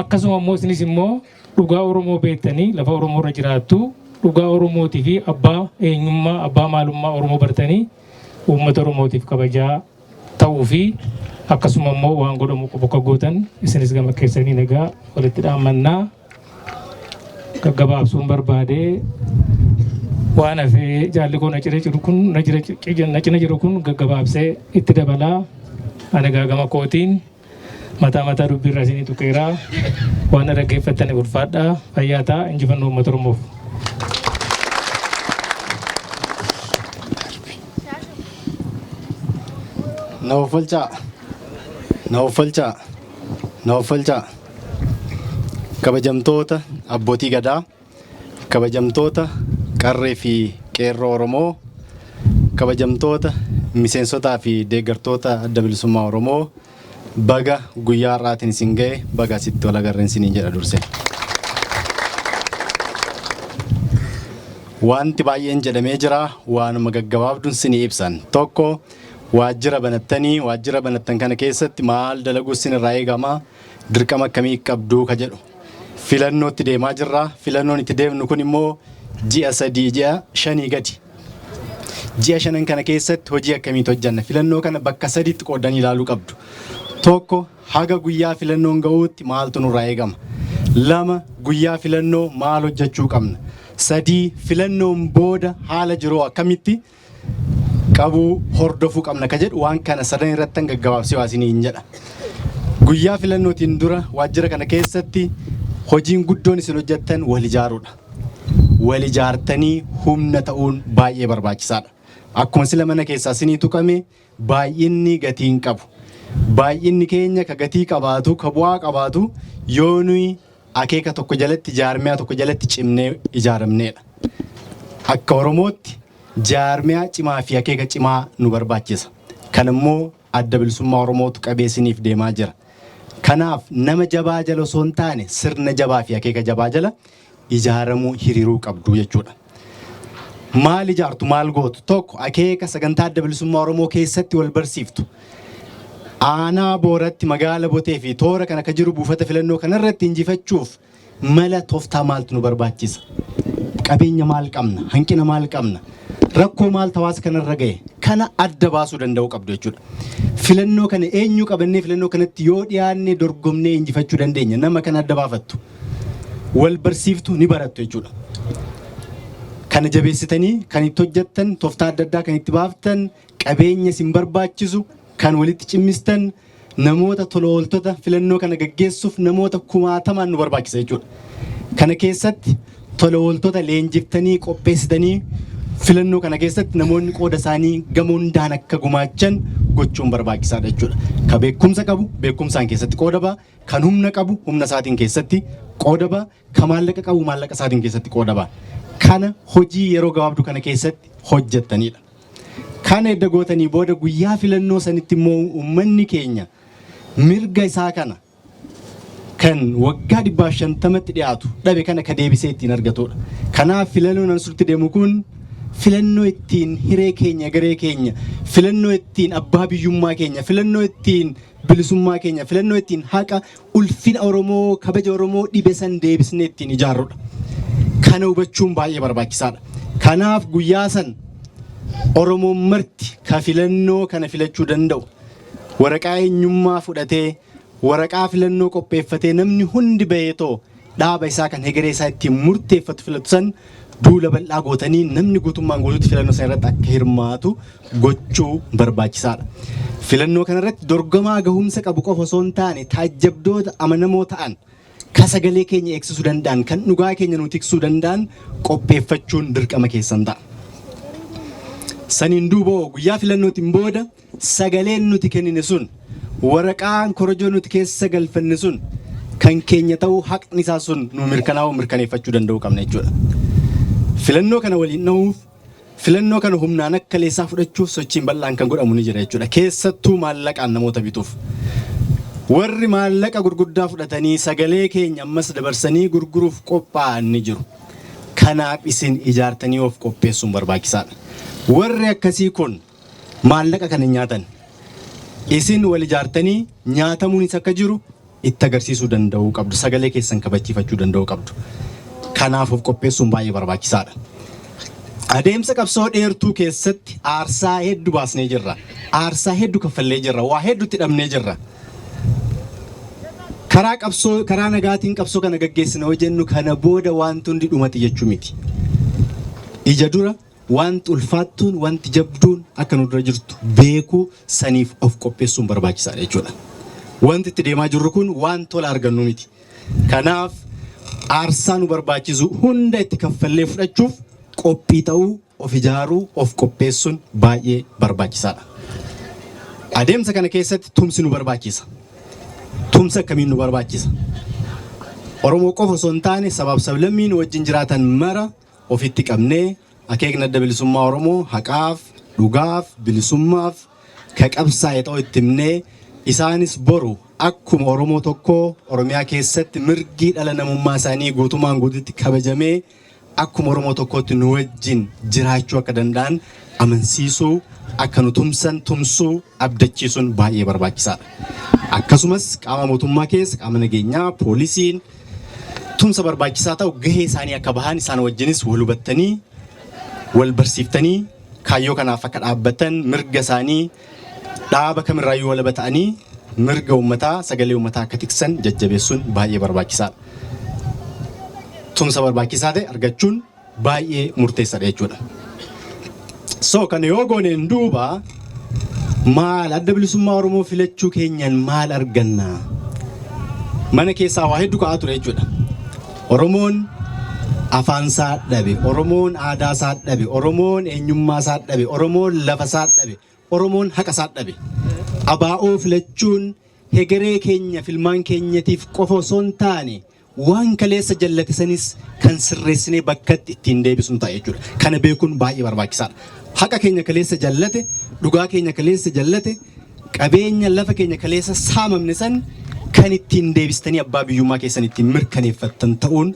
Akkasuma immoo isinis immoo dhugaa Oromoo beektanii lafa Oromoo irra jiraattu dhugaa Oromootii fi abbaa eenyummaa abbaa maalummaa Oromoo bartanii uummata Oromootiif kabajaa ta'uu fi akkasuma immoo waan godhamu qabu akka gootan isinis gama keessanii egaa walitti dhaammannaa gaggabaabsuun barbaade waan hafee jaalli koo na cina jiru kun na cina jiru kun gaggabaabsee itti dabalaa ani egaa gama kootiin mataa mataa dubbii irraa isinii tuqeera waan na dhaggeeffattaniif ulfaadhaa fayyaa ta'a injifannoo uummata Oromoof. Na offalchaa. Na offalchaa. Na offalchaa. Kabajamtoota abbootii gadaa, kabajamtoota qarree fi qeerroo Oromoo, kabajamtoota miseensotaa fi deeggartoota Adda Bilisummaa Oromoo, baga guyyaa har'aatiin isin ga'e, baga asitti wal agarreen isiniin jedha dursee. Wanti baay'een jedhamee jira, waanuma gaggabaabduun isinii ibsan. Tokko, waajjira banattanii, waajjira banattan kana keessatti maal dalaguu isin irraa eegama, dirqama akkamii qabduu ka jedhu. Filannootti deemaa jirra. Filannoon itti deemnu kun immoo ji'a 3 ji'a 5 gadi. Ji'a shanan kana keessatti hojii akkamiitu hojjanna? Filannoo kana bakka sadiitti qooddanii ilaaluu qabdu. Tokko, haga guyyaa filannoon ga'uutti maaltu nurraa eegama? 2, guyyaa filannoo maal hojjechuu qabna? 3, filannoon booda haala jiru akkamitti qabuu hordofuu qabna ka jedhu waan kana sadan irrattan gaggabaabsee waa isiniin jedha. Guyyaa filannootiin dura waajjira kana keessatti hojiin guddoon isin hojjettan wal ijaaruudha. Wal ijaartanii humna ta'uun baay'ee barbaachisaadha. Akkuma sila mana keessaa isinii tuqame baay'inni gatii hin qabu. Baay'inni keenya ka gatii qabaatu, ka bu'aa qabaatu yoo nuyi akeeka tokko jalatti, jaarmiyaa tokko jalatti cimnee ijaaramneedha. Akka Oromootti jaarmiyaa cimaa fi akeeka cimaa nu barbaachisa. Kan immoo Adda Bilisummaa Oromootu qabee isiniif deemaa jira. Kanaaf nama jabaa jala osoo hin taane sirna jabaa fi akeeka jabaa jala ijaaramuu hiriiruu qabdu jechuudha. Maal ijaartu maal gootu? Tokko, akeeka sagantaa Adda Bilisummaa Oromoo keessatti wal barsiiftu. Aanaa Booratti magaala Botee fi toora kana ka jiru buufata filannoo kanarratti injifachuuf mala tooftaa maaltu nu barbaachisa? Qabeenya maal qabna? Hanqina maal qabna? Rakkoo maaltu hawaasa kanarra gahe? Kana adda baasuu danda'uu qabdu jechuudha. Filannoo kana eenyu qabannee filannoo kanatti yoo dhiyaanne dorgomnee injifachuu dandeenya? Nama kana adda baafattu. Wal barsiiftu, ni barattu jechuudha. Kana jabeessitanii kan itti hojjettan, tooftaa adda addaa kan itti baaftan, qabeenya isin barbaachisu kan walitti cimmistan, namoota tola ooltota filannoo kana gaggeessuuf namoota kumaatamaan nu barbaachisa jechuudha. Kana keessatti tola ooltota leenjiftanii qopheessitanii filannoo kana keessatti namoonni qooda isaanii gama hundaan akka gumaachan gochuun barbaachisaadha jechuudha. Ka beekumsa qabu beekumsaan keessatti qooda ba'a, kan humna qabu humna isaatiin keessatti qooda ba'a, ka maallaqa qabu maallaqa isaatiin keessatti qooda ba'a. Kana hojii yeroo gabaabduu kana keessatti hojjettanidha. Kana edda gootanii booda guyyaa filannoo sanitti immoo uummanni keenya mirga isaa kana kan waggaa 150tti dhiyaatu dhabe kana ka deebisee ittiin argatudha. Kanaaf filannoon ansurti deemu kun filannoo ittiin hiree keenya garee keenya, filannoo ittiin abbaa biyyummaa keenya, filannoo ittiin bilisummaa keenya, filannoo ittiin haqa ulfina Oromoo, kabaja Oromoo dhibe san deebisnee ittiin ijaarrudha. Kana hubachuun baay'ee barbaachisaadha. Kanaaf guyyaa san Oromoon marti ka filannoo kana filachuu danda'u waraqaa eenyummaa fudhatee waraqaa filannoo qopheeffatee namni hundi bahee too dhaaba isaa kan hegeree isaa ittiin murteeffatu filatu san duula bal'aa gootanii namni guutummaan guutuutti filannoo sana irratti akka hirmaatu gochuu barbaachisaadha. Filannoo kana irratti dorgomaa gahumsa qabu qofa osoo hin taane taajjabdoota amanamoo ta'an ka sagalee keenya eegsisuu danda'an, kan dhugaa keenya nu tiksuu danda'an qopheeffachuun dirqama keessan ta'a. Saniin duuba guyyaa filannootiin booda sagaleen nuti kennine sun, waraqaan korojoo nuti keessa galfanne sun kan keenya ta'uu haqni isaa sun nu mirkanaa'uu mirkaneeffachuu danda'uu qabna jechuudha. Filannoo kana waliin dha'uuf, filannoo kana humnaan akka leessaa fudhachuuf sochiin bal'aan kan godhamu ni jira jechuudha. Keessattuu maallaqaan namoota bituuf. Warri maallaqa gurguddaa fudhatanii sagalee keenya ammas dabarsanii gurguruuf qophaa'an ni jiru. Kanaaf isin ijaartanii of qopheessuun barbaachisaadha. Warri akkasii kun maallaqa kan hin nyaatan. Isin wal ijaartanii nyaatamuunis akka jiru itti agarsiisuu danda'uu qabdu. Sagalee keessan kabachiifachuu danda'uu qabdu. Kanaaf of qopheessuun baay'ee barbaachisaadha. Adeemsa qabsoo dheertuu keessatti aarsaa hedduu baasnee jirra. Aarsaa hedduu kaffallee jirra. Waa hedduutti dhabnee jirra. Karaa qabsoo, karaa nagaatiin qabsoo kana gaggeessina yoo jennu, kana booda wanti hundi dhumate jechuu miti. Ija dura wanti ulfaattuun, wanti jabduun akka nu dura jirtu beekuu, saniif of qopheessuun barbaachisaadha jechuudha. Wanti itti deemaa jirru kun waan tola argannu miti. Kanaaf aarsaa nu barbaachisu hunda itti kaffallee fudhachuuf qophii ta'uu, of ijaaruu, of qopheessuun baay'ee barbaachisaadha. Adeemsa kana keessatti tumsi nu barbaachisa. Tumsa akkamiin nu barbaachisa? Oromoo qofa osoo hin taane, sabaaf sablammiin wajjin jiraatan mara ofitti qabnee, akeekni Adda Bilisummaa Oromoo haqaaf, dhugaaf, bilisummaaf ka qabsaa'e ta'uu itti himnee, isaanis boru akkuma Oromoo tokkoo Oromiyaa keessatti mirgi dhala namummaa isaanii guutumaan guututti kabajamee akkuma Oromoo tokkootti nu wajjin jiraachuu akka danda'an amansiisuu, akka nu tumsan tumsuu, abdachiisuun baay'ee barbaachisaadha. Akkasumas qaama mootummaa keessa qaama nageenyaa, poolisiin tumsa barbaachisaa ta'u gahee isaanii akka bahan isaan wajjinis wal hubattanii, wal barsiiftanii, kaayyoo kanaaf akka dhaabbatan, mirga isaanii dhaaba kamirraayyuu walaba ta'anii mirga uummataa, sagalee uummataa akka tiksan jajjabeessuun baay'ee barbaachisaadha. Tumsa barbaachisaa ta'e argachuun baay'ee murteessaadha jechuudha. So kana yoo gooneen duuba maal Adda Bilisummaa Oromoo filachuu keenyaan maal arganna? Mana keessaa waa hedduu ka'aa ture jechuudha. Oromoon afaan isaa dhabe, Oromoon aadaa isaa dhabe, Oromoon eenyummaa isaa dhabe, Oromoon lafa isaa dhabe, Oromoon haqa isaa dhabe. ABO filachuun hegeree keenya filmaan keenyatiif qofa osoo hin taane, waan kaleessa jallate sanis kan sirreessinee bakkatti ittiin deebisnu ta'a jechuudha. Kana beekuun baay'ee barbaachisaadha. Haqa keenya kaleessa jallate, dhugaa keenya kaleessa jallate, qabeenya lafa keenya kaleessa saamamne san kan ittiin deebistanii abbaa biyyummaa keessan ittiin mirkaneeffattan ta'uun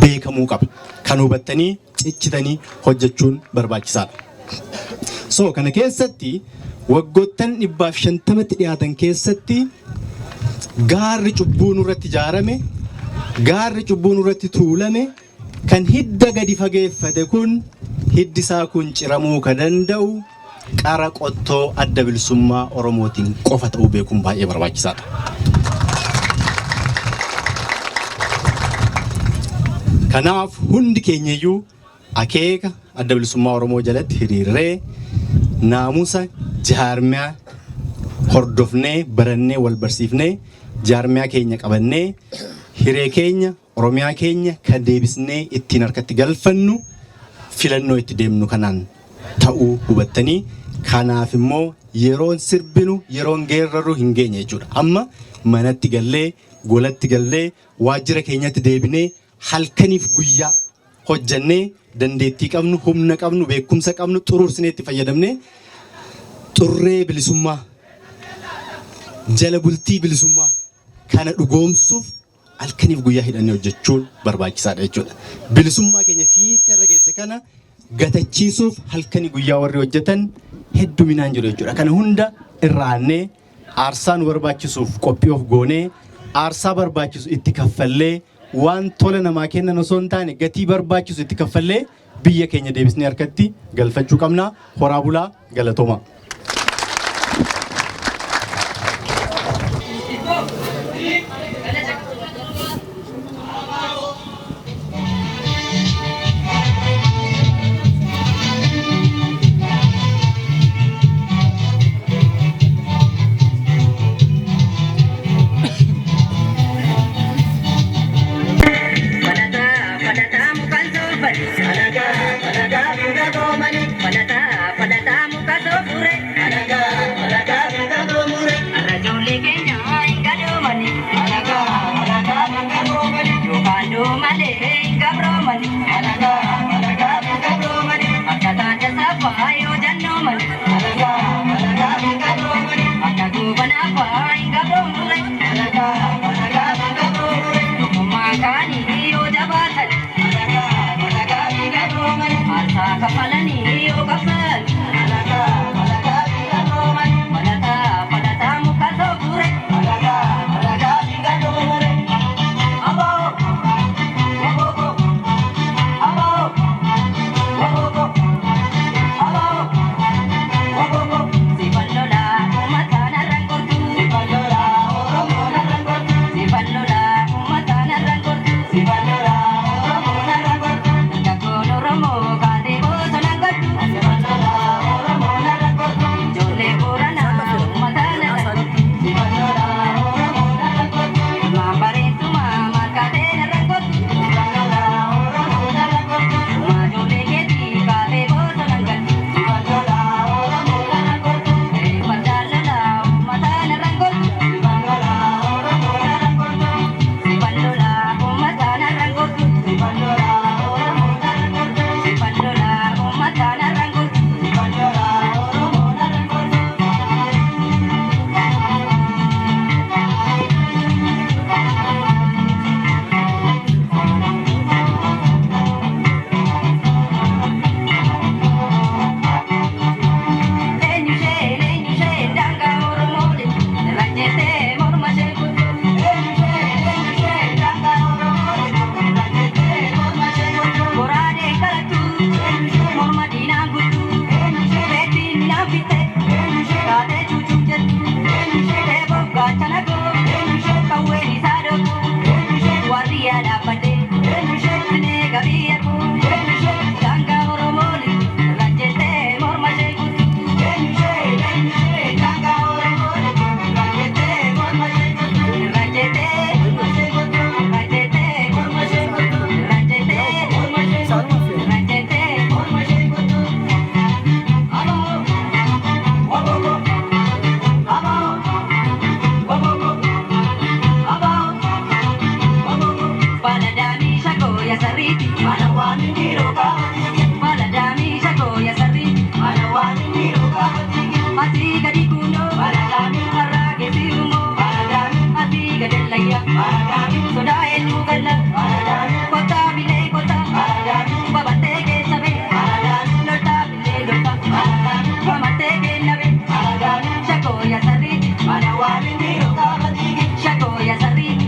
beekamuu qaba. Kan hubattanii cichitanii hojjechuun barbaachisaadha. So kana keessatti waggoottan 150tti dhiyaatan keessatti gaarri cubbuu nurratti ijaarame, gaarri cubbuu nurratti tuulame, kan hidda gadi fageeffate kun, hiddi isaa kun ciramuu ka danda'u qara qottoo Adda Bilisummaa Oromootiin qofa ta'uu beekuun baay'ee barbaachisaadha. Kanaaf hundi keenyayyuu akeeka Adda Bilisummaa Oromoo jalatti hiriirree, naamusa jaarmiyaa hordofnee, barannee, wal barsiifnee, jaarmiyaa keenya qabannee, hiree keenya, Oromiyaa keenya kan deebisnee ittiin harkatti galfannu filannoo itti deemnu kanaan ta'uu hubattanii, kanaaf immoo yeroon sirbinu, yeroon geerraru hin geenye jechuudha. Amma manatti gallee, golatti gallee, waajjira keenyatti deebinee, halkaniif guyyaa hojjannee, dandeettii qabnu, humna qabnu, beekumsa qabnu xuruursinee itti fayyadamnee, xurree bilisummaa, jala bultii bilisummaa kana dhugoomsuuf halkaniif guyyaa hidhannee hojjechuun barbaachisaadha jechuudha. Bilisummaa keenya fiixee irra geesse kana gatachiisuuf halkanii guyyaa warri hojjetan hedduminaan jiru jechuudha. Kana hunda irraannee, aarsaa nu barbaachisuuf qophii of goonee, aarsaa barbaachisu itti kaffallee, waan tola namaa kennan osoo hin taane gatii barbaachisu itti kaffallee biyya keenya deebisnee harkatti galfachuu qabna. Horaa bulaa, galatooma. Gadi kunoo har'aa keessi uumoo asii gadi layya sodaa eenyu galla kottaa bilee kottaa babattee keessa bee loltaa bilee loltaa mamattee kenna bee shakooya sarrii shakooya sarrii.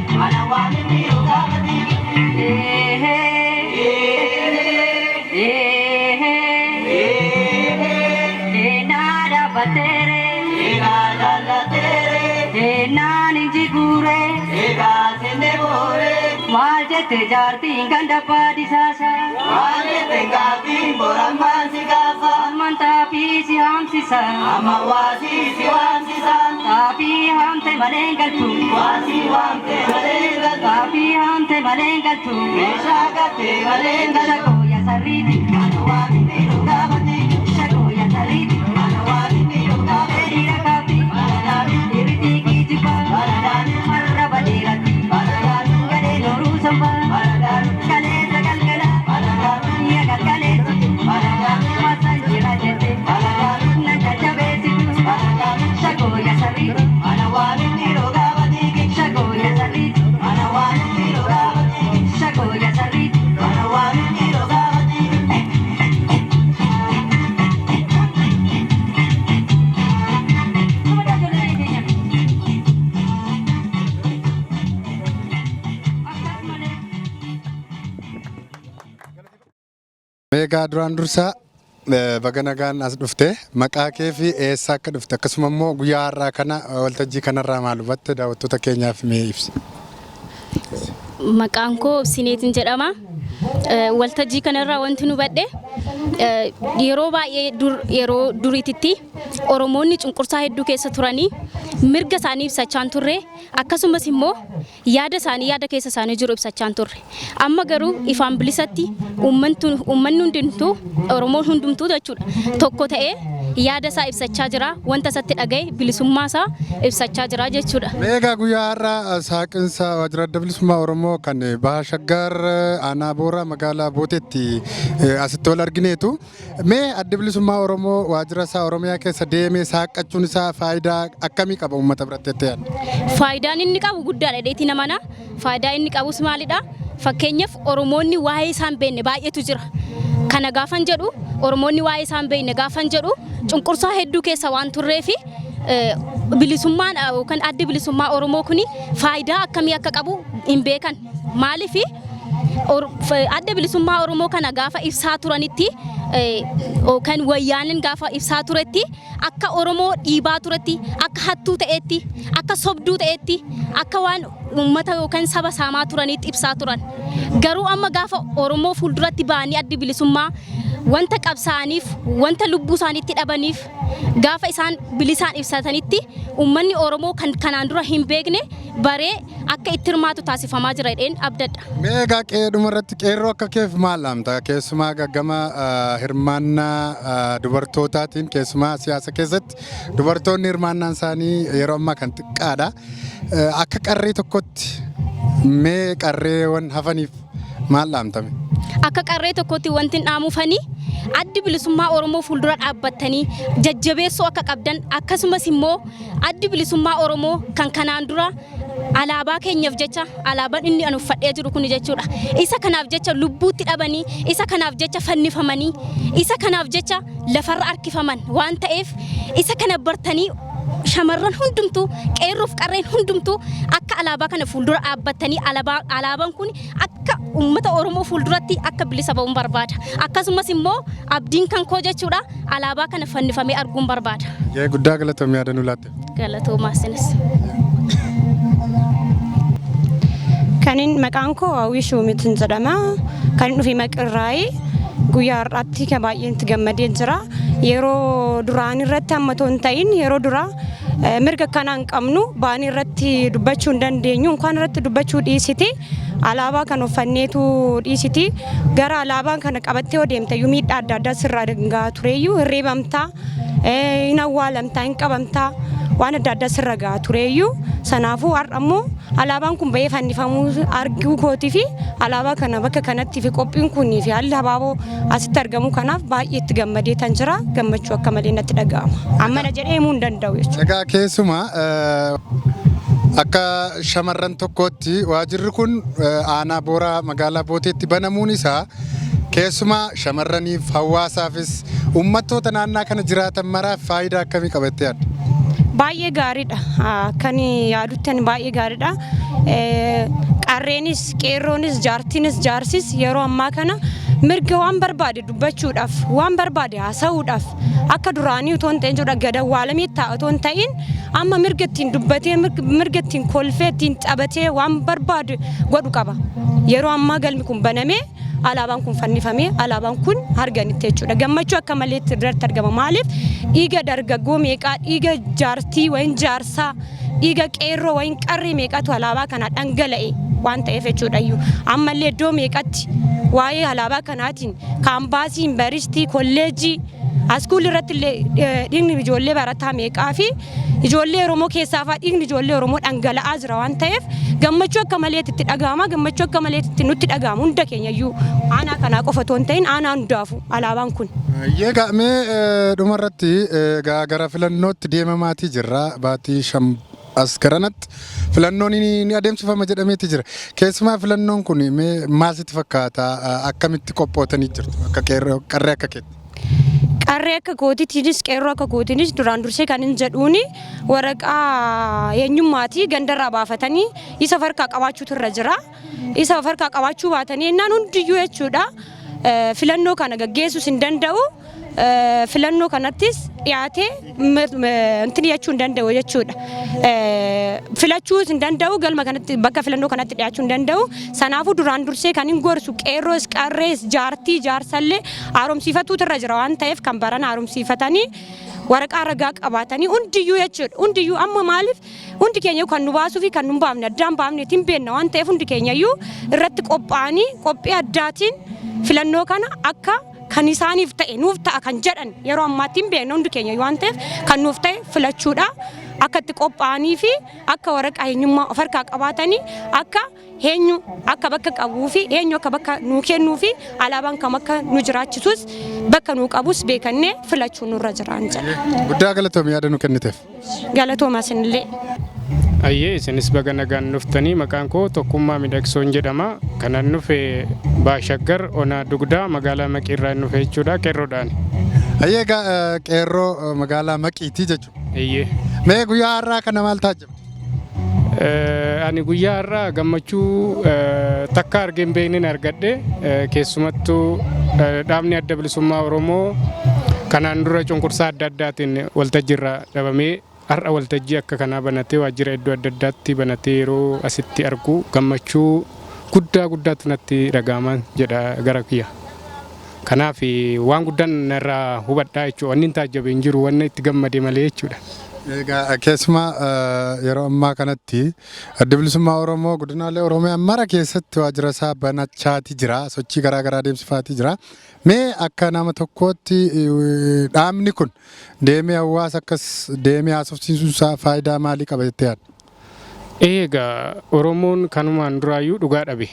Maal jette jaartiin ganda paadisaasa. Maal jette gaaffiin borammaan si gaafa. Amman xaafii si haamsisa. Amma waasii si waamsisa. Xaafii haamte malee hin galtu. Waasii waamte malee hin galtu. Xaafii haamte malee hin galtu. Meeshaa gattee malee hin galtu. Shakooya sarriiti. Mana waamni dhugaafati. Shakooya sarriiti. Mana waamni dhugaafati. Dhiira kaafti. Dhiirri geejjiba. Arraba dheeratti. Gadhee nooruu samba. Kaleessa galgala. Yaa galgaleessi. Masaan jira jette. Na jajjabeessitu. Shakooya sarriiti. Mana waamni dhugaafati. Shakooya sarriiti. Mana waamni dhugaafati. Shakooya sarriiti. Mana waamni dhugaafati. Meegaa duraan dursaa baga nagaan as dhufte, maqaa kee fi eessa akka dhufte, akkasuma immoo guyyaa har'aa kana waltajjii kanarraa maal hubatte, daawwattoota keenyaaf mee ibsi. Maqaan koo Obsineetiin jedhama. Waltajjii kanarraa wanti nu hubadhe, yeroo baay'ee dur yeroo duriititti Oromoonni cunqursaa hedduu keessa turanii mirga isaanii ibsachaa hin turre, akkasumas immoo yaada isaanii, yaada keessa isaanii jiru ibsachaa hin turre. Amma garuu ifaan bilisatti uummanni hundumtuu, Oromoon hundumtuu jechuudha, tokko ta'ee yaada isaa ibsachaa jira, wanta isatti dhagaye bilisummaa isaa ibsachaa jira jechuudha. Meegaa guyyaa har'aa saaqinsa waajjira Adda Bilisummaa Oromoo kan Baha Shaggar, aanaa Booraa, magaalaa Booteetti asitti wal argineetu. Mee Adda Bilisummaa Oromoo waajjira isaa Oromiyaa keessa deemee saaqqachuun isaa faayidaa akkamii qaba uummata biratti jettee yaadda? Faayidaan inni qabu guddaadha dheetii namana. Faayidaa inni qabus maalidha? Fakkeenyaaf, Oromoonni waa'ee isaan beekne baay'eetu jira. Kana gaafan jedhu, Oromoonni waa'ee isaan beekne gaafan jedhu, cunqursaa hedduu keessa waan turreefi bilisummaan yookaan addi bilisummaa Oromoo kuni faayidaa akkamii akka qabu hin beekan. Maaliif, adda bilisummaa Oromoo kana gaafa ibsaa turanitti yookaan Wayyaaniin gaafa ibsaa turetti, akka Oromoo dhiibaa turetti, akka hattuu ta'etti, akka sobduu ta'etti, akka waan uummata yookaan saba saamaa turaniitti ibsaa turan. Garuu amma gaafa Oromoo fuulduratti ba'anii addi bilisummaa wanta qabsaa'aniif, wanta lubbuu isaaniitti dhabaniif gaafa isaan bilisaan ibsatanitti, uummanni Oromoo kan kanaan dura hin beekne baree akka itti hirmaatu taasifamaa jira jedheen abdadha. Mee egaa qe'eedhuma irratti qeerroo akka keef maal dhaamta? Keessumaa gama hirmaannaa dubartootaatiin, keessumaa siyaasa keessatti dubartoonni hirmaannaan isaanii yeroo ammaa kan xiqqaadha. Akka qarree tokkotti mee qarreewwan hafaniif maal dhaamtame? Akka qarree tokkotti wanti hin dhaamuufanii, addi bilisummaa Oromoo fuuldura dhaabbattanii jajjabeessuu akka qabdan, akkasumas immoo addi bilisummaa Oromoo kan kanaan dura alaabaa keenyaaf jecha, alaabaan inni an uffadhee jiru kun jechuudha. Isa kanaaf jecha lubbuutti dhabanii, isa kanaaf jecha fannifamanii, isa kanaaf jecha lafarra harkifaman waan ta'eef, isa kana bartanii shamarran hundumtuu, qeerroof qarreen hundumtuu akka alaabaa kana fuuldura dhaabbattanii alaabaan kun akka uummata Oromoo fuulduratti akka bilisa ba'uun barbaada. Akkasumas immoo abdiin kan koo jechuudha, alaabaa kana fannifamee arguun barbaada. Gahee guddaa, galatoomii yaada nu laatte. Galatoomaa isinis. Kanin maqaan koo Hawwii Shuumitiin jedhama. Kan dhufe Maqirraayi. Guyyaa har'aatti kan baay'een itti gammadee jira. Yeroo duraan irratti amma otoo hin ta'in, yeroo duraa mirga akkanaa hin qabnu, baanii irratti dubbachuu hin dandeenyu. Inkaan irratti dubbachuu dhiisiti, alaabaa kan uffanneetu dhiisiti. Gara alaabaa kana qabattee yoo deemte iyyuu miidhaa adda addaa sirraa gahaa tureyyuu, hirreebamtaa, hin awwaalamtaa, hin qabamtaa. Waan adda addaa sirra gahaa tureeyyuu. Sanaafuu har'a immoo alaabaan kun bahee fannifamuu arguu kootii fi alaabaa kana bakka kanatti fi qophiin kunii fi haalli habaaboo asitti argamu kanaaf baay'ee itti gammadee tan jira. Gammachuu akka malee natti dhaga'ama. Ammana jedhee himuu hin danda'u jechuudha. Egaa keessumaa akka shamarran tokkootti waajirri kun aanaa Booraa magaalaa Booteetti banamuun isaa keessumaa shamarraniif, hawaasaafis, uummattoota naannaa kana jiraatan maraaf faayidaa akkamii qaba jettee yaadda? Baay'ee gaariidha. Akkan yaadutti ani baay'ee gaariidha. Qarreenis, qeerroonis, jaartiinis, jaarsis yeroo ammaa kana mirga waan barbaade dubbachuudhaaf, waan barbaade haasa'uudhaaf, akka duraanii otoo hin ta'in jechuudha, gad awwaalamee taa'a otoo hin ta'in, amma mirga ittiin dubbatee, mirga ittiin kolfee, ittiin taphatee waan barbaade godhu qaba. Yeroo ammaa galmi kun banamee, alaabaan kun fannifamee, alaabaan kun arganitti jechuudha. Gammachuu akka maleetti irratti argama. Maaliif? Dhiiga dargaggoo meeqaa, dhiiga jaartii wayin jaarsaa, dhiiga qeerroo wayin qarree meeqatu alaabaa kana dhangala'e waan ta'eef jechuudha iyyuu. Ammallee iddoo meeqatti waa'ee alaabaa kanaatiin kaampaasii, yuunivarsiitii, kolleejjii, askuul irratti illee dhiigni ijoollee barataa meeqaa fi ijoollee Oromoo keessaa fa'aa dhiigni ijoollee Oromoo dhangala'aa jira waan ta'eef, gammachuu akka maleetti itti dhaga'ama. Gammachuu akka maleetti itti nutti dhaga'ama. Hunda keenya iyyuu, aanaa kanaa qofa otoo hin ta'in, aanaa hundaafu alaabaan kun. Egaa mee dhumarratti, egaa gara filannootti deemamaatii jirra. Baatii 5 as garanatti filannoon ni adeemsifama jedhameeti jira. Keessumaa filannoon kun mee maal sitti fakkaata? Akkamitti qophootanii jirtu akka qeerroo, qarree akka keetti? Qarree akka kootiitiinis, qeerroo akka kootiinis, duraan dursee kan hin jedhuuni waraqaa eenyummaatii gandarraa baafatanii isa farkaa qabaachuutu irra jira. Isa farkaa qabaachuu baatanii jennaan hundiyyuu jechuudha filannoo kana gaggeessuus hin danda'u. Filannoo kanattis dhiyaatee wanti jechuu hin danda'u jechuudha. Filachuus hin danda'u, galma kanatti, bakka filannoo kanatti dhiyaachuu hin danda'u. Sanaafuu duraan dursee kan hin gorsu qeerroos, qarrees, jaartii, jaarsallee haaromsiifatuutu irra jira waan ta'eef, kan barana haaromsiifatanii waraqaa ragaa qabaatanii hundiyyuu jechuudha. Hundiyyuu amma maaliif hundi keenya kan nu baasuu fi kan nu hin baafne addaan baafne ittiin beekna waan ta'eef, hundi keenya iyyuu irratti qophaa'anii qophii addaatiin filannoo kana akka kan isaaniif ta'e, nuuf ta'a kan jedhan, yeroo ammaatti hin beekna hundi keenya waan ta'eef, kan nuuf ta'e filachuudha akka itti qophaa'anii fi akka waraqaa eenyummaa of harkaa qabaatanii, akka eenyu akka bakka qabuu fi eenyu akka bakka nuu kennuu fi alaabaan kam akka nu jiraachisus, bakka nuu qabus beekannee filachuu nurra jiraan jedha. Guddaa galatoomii yaada nu kenniteef. Galatoomaa isinillee. Ayyee, isinis baga nagaan dhuftanii. Maqaan koo Tokkummaa Midhagsoon jedhama. Kanan dhufe Baashaggar, Onaa Dugdaa, magaalaa Maqiirraa dhufe jechuudha, qeerroodhaani. Ayyee, egaa qeerroo magaalaa Maqiitii jechuudha. Eeyyee. Mee guyyaa har'aa kana maal taajjabde? Ani guyyaa har'aa gammachuu takka argee hin beeknen argadhe. Keessumattuu dhaabni Adda Bilisummaa Oromoo kanaan dura cunqursaa adda addaatiin waltajjiirra dhabamee, har'a waltajjii akka kanaa banatee, waajjira iddoo adda addaatti banatee yeroo asitti argu gammachuu guddaa guddaatu natti dhaga'ama jedha gara kiyya. Kanaaf waan guddaan narraa hubadhaa jechuudha. Wanni hin taajjabe hin jiru, wanni itti gammade malee jechuudha. Egaa keessumaa yeroo ammaa kanatti Adda Bilisummaa Oromoo godinaalee Oromiyaa mara keessatti waajjira isaa banachaati jira. Sochii garaa garaa adeemsifaatii jira. Mee akka nama tokkootti dhaabni kun deemee hawaasa akkas deemee haasofsiisuun isaa faayidaa maalii qaba jettee yaadda? Egaa Oromoon kanumaan duraayyuu dhugaa dhabe.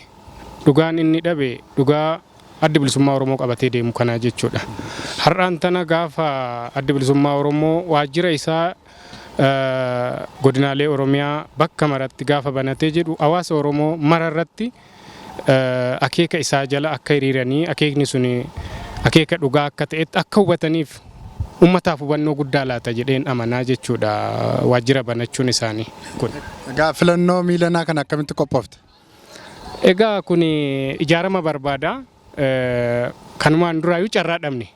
Dhugaan inni dhabe dhugaa Addi Bilisummaa Oromoo qabatee deemu kanaa jechuudha. Har'aan tana gaafa Addi Bilisummaa Oromoo waajjira isaa godinaalee Oromiyaa bakka maratti gaafa banatee jedhu, hawaasa Oromoo mara irratti akeeka isaa jala akka hiriiranii, akeekni sun akeeka dhugaa akka ta'etti akka hubataniif ummataaf hubannoo guddaa laata jedheen amanaa jechuudha waajjira banachuun isaanii kun. Egaa filannoo miilanaa kana akkamitti qophoofte? Egaa kun ijaarama barbaada. Kanumaan duraayyuu carraa dhabne.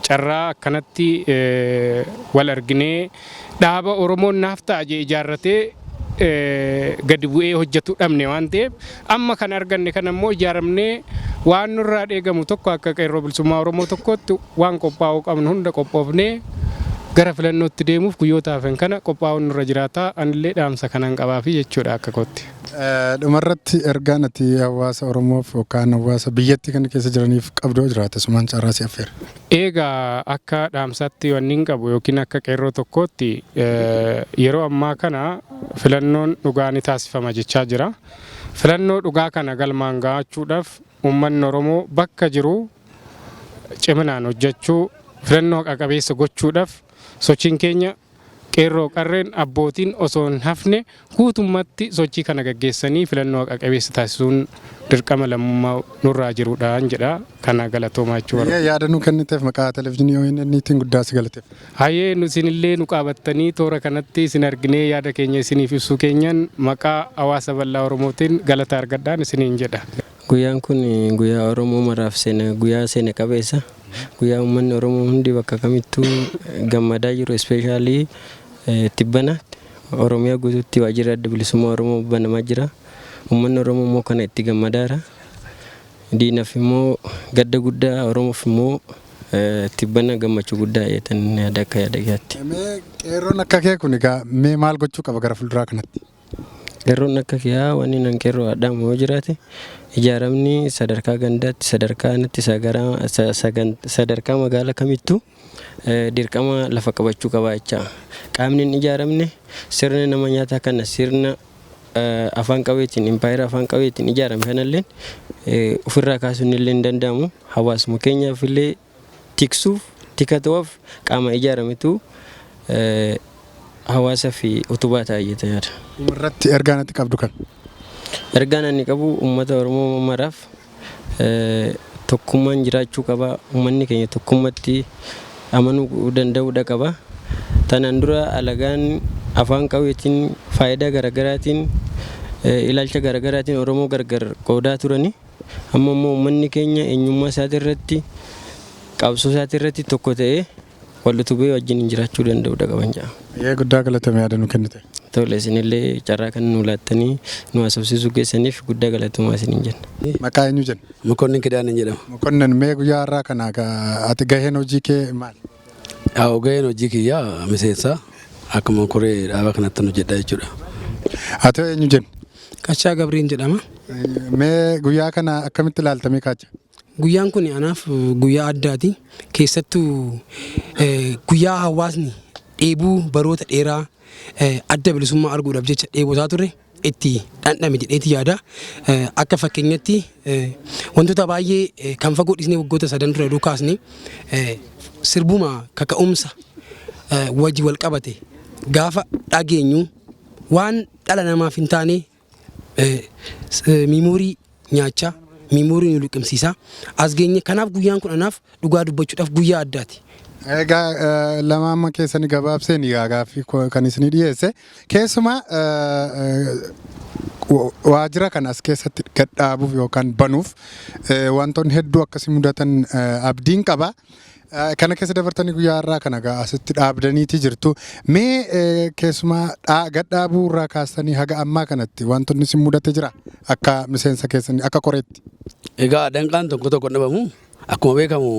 Carraa akkanatti wal arginee dhaaba Oromoon naaf ta'a jee ijaarratee gadi bu'ee hojjetu dhabne waan ta'eef, amma kan arganne kana immoo ijaaramnee waan nurraa eegamu tokko akka Qeerroo Bilisummaa Oromoo tokkootti waan qophaa'uu qabnu hunda qophoofnee gara filannootti deemuuf guyyoota hafan kana qophaa'uun nurra jiraata. Anillee dhaamsa kanan qabaafi jechuudha akka kootti. Dhumarratti ergaan ati hawaasa Oromoof yookaan hawaasa biyyattii kana keessa jiraniif qabdu jiraate, sumaan carraa si affeera. Egaa akka dhaamsaatti wanni hin qabu yookiin akka qeerroo tokkootti, yeroo ammaa kana filannoon dhugaa ni taasifama jechaa jira. Filannoo dhugaa kana galmaan gahachuudhaaf uummanni Oromoo bakka jiru ciminaan hojjechuu, filannoo haqa qabeessa gochuudhaaf sochiin keenya qeerroo, qarreen, abbootiin osoo hin hafne guutummatti sochii kana gaggeessanii filannoo haqa qabeessa taasisuun dirqama lammummaa nurraa jirudhaan jedha. Kana galatoomaa jechuu barbaada. Yaada nu kenniteef maqaa televezyiinii ONN guddaa si galateef. Hayyee, nu isinillee nu qaabattanii toora kanatti isin arginee yaada keenya isiniif ibsuu keenyan maqaa hawaasa bal'aa Oromootiin galata argadhaan isiniin jedha. Guyyaan kun guyyaa Oromoo maraaf seena, guyyaa seena qabeessa. Guyyaa uummanni Oromoo hundi bakka kamittuu gammadaa jiru, especially tibbana Oromiyaa guutuutti waajjirri Adda Bilisummaa Oromoo banamaa jira. Uummanni Oromoo immoo kana itti gammadaara. Diinaaf immoo gadda guddaa, Oromoof immoo tibbana gammachuu guddaa jedhan yaada akka yaada kiyyaatti. Mee qeerroon akka kee kun egaa mee maal gochuu qaba gara fuulduraa kanatti? Qeerroon akka kiyyaa wanni nan qeerroo adhaamu yoo jiraate, ijaaramni sadarkaa gandaatti, sadarkaa aanatti, sadarkaa magaalaa kamittuu dirqama lafa qabachuu qaba jecha. Qaamni hin ijaaramne sirna nama nyaataa kana, sirna afaan qabeetiin, impaayera afaan qabeetiin ijaarame kanallee ofirraa kaasuun illee hin danda'amu. Hawaasuma keenyaaf illee tiksuuf, tika ta'uuf qaama ijaarametu hawaasa fi utubaa ta'a jette yaada. Irratti ergaan ati qabdu kan? Ergaan ani qabu uummata Oromoo maraaf tokkummaan jiraachuu qaba. Uummanni keenya tokkummatti amanuu danda'uudha qaba. Tanaan dura alagaan afaan qawweetiin, faayidaa garaagaraatiin, ilaalcha garaagaraatiin Oromoo gargar qoodaa turani. Amma immoo uummanni keenya eenyummaa isaatii irratti, qabsoo isaatii irratti tokko ta'ee wal utubee wajjin jiraachuu danda'uudha qaban jedha. Baay'ee guddaa galatoomi yaada nu kennite. Tole, isinillee carraa kan nu laattanii nu haasofsiisuu keessaniif guddaa galatoomaa isiniin jenna. Maqaa eenyu jenna? Mokonnin Kidaaneen jedhama. Mokonnin, mee guyyaa har'aa kana ati gaheen hojii kee maali? Haa, gaheen hojii kiyyaa miseensa, akkuma koree dhaaba kanatti hojjedha jechuudha. Ati eenyu jenna? Qachaa Gabriin jedhama. Mee guyyaa kana akkamitti ilaaltamee, Kaacha? Guyyaan kun anaaf guyyaa addaati. Keessattuu guyyaa hawaasni dheebuu baroota dheeraa adda bilisummaa arguudhaaf jecha dheebotaa ture itti dhandhame jedheeti yaada. Akka fakkeenyatti wantoota baay'ee kan fagoo dhiisnee waggoota sadan dura oduu kaasne, sirbuma kaka'umsa wajji wal qabate gaafa dhageenyu waan dhala namaaf hin taane memory nyaachaa, memory nu liqimsiisaa as geenye. Kanaaf guyyaan kun anaaf dhugaa dubbachuudhaaf guyyaa addaati. Egaa lama amma keessanii gabaabseen gaaffii kan isinii dhiyeesse, keessumaa waajjira kana as keessatti gadhaabuuf yookaan banuuf wantoonni hedduu akkasii mudatan abdiin qaba. Kana keessa dabartanii guyyaa har'aa kana asitti dhaabdaniiti jirtu. Mee keessumaa gadhaabuu irraa kaastanii haga ammaa kanatti wantoonni isin mudate jira akka miseensa keessanii, akka koreetti? Egaa danqaan tokko tokko dhabamu. Akkuma beekamu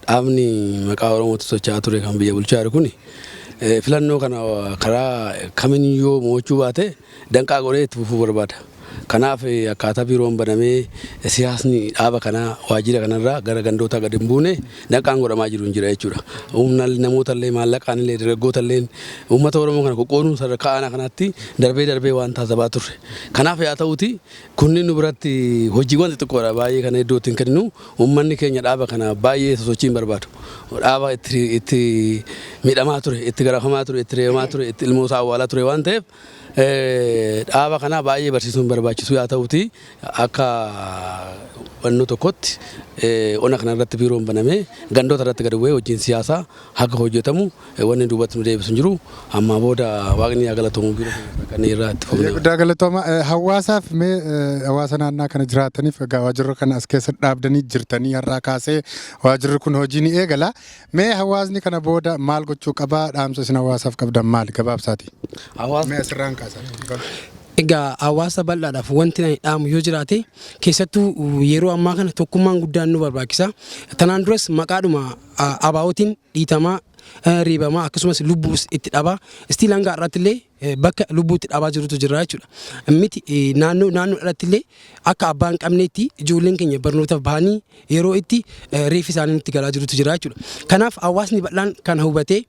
dhaabni maqaa Oromootti socho'aa ture kan biyya bulchaa jiru kun filannoo kana karaa kamiyyuu mo'achuu baate danqaa godhee itti fufuu barbaada. Kanaaf akkaataa biiroon banamee siyaasni dhaaba kanaa waajjira kanarraa gara gandootaa gadi hin buune danqaan godhamaa jiru hin jira jechuudha. Humna namoota illee, maallaqaan illee, dargaggoota illee uummata Oromoo kana qoqqooduun sadarkaa aanaa kanaatti darbee darbee waan taasifaa turre. Kanaaf yaa ta'uti kunniin nu biratti hojiiwwan xixiqqoodha, baay'ee kana iddoo ittiin kenninu. Uummanni keenya dhaaba kana baay'ee sosochii hin barbaadu. Dhaaba itti miidhamaa ture, itti garafamaa ture, itti reebamaa ture, itti ilmoo isaa awwaalaa ture waan ta'eef dhaaba kana baay'ee barsiisuun hin barbaachisu. Yaa ta'uti akka hubannoo tokkotti ona kana irratti biiroon banamee gandoota irratti gadi bu'ee hojiin siyaasaa haga hojjetamu wanni duubatti nu deebisu hin jiru. Ammaa booda Waaqni haa galatoomu, biiroo kan irraa itti fufne. Guddaa galatooma. Hawaasaaf mee, hawaasa naannaa kana jiraataniif, egaa waajjirri kana as keessa dhaabdanii jirtanii, har'aa kaasee waajjirri kun hojii ni eegala. Mee hawaasni kana booda maal gochuu qabaa? Dhaamsa isin hawaasaaf qabdan maali gabaabsaati? Mee asirraan kaasaa. Egaa hawaasa bal'aadhaaf wanti ani dhaamu yoo jiraate, keessattuu yeroo ammaa kana tokkummaan guddaan nu barbaachisa. Tanaan duras maqaadhuma ABO'tiin dhiitamaa reebamaa akkasumas lubbuus itti dhabaa still hanga har'aatti illee bakka lubbuu itti dhabaa jirutu jira jechuudha. Miti naannoo naannoo irratti illee akka abbaa hin qabneetti ijoolleen keenya barnootaaf bahanii yeroo itti reeffi isaanii nutti galaa jirutu jira jechuudha. Kanaaf hawaasni bal'aan kana hubatee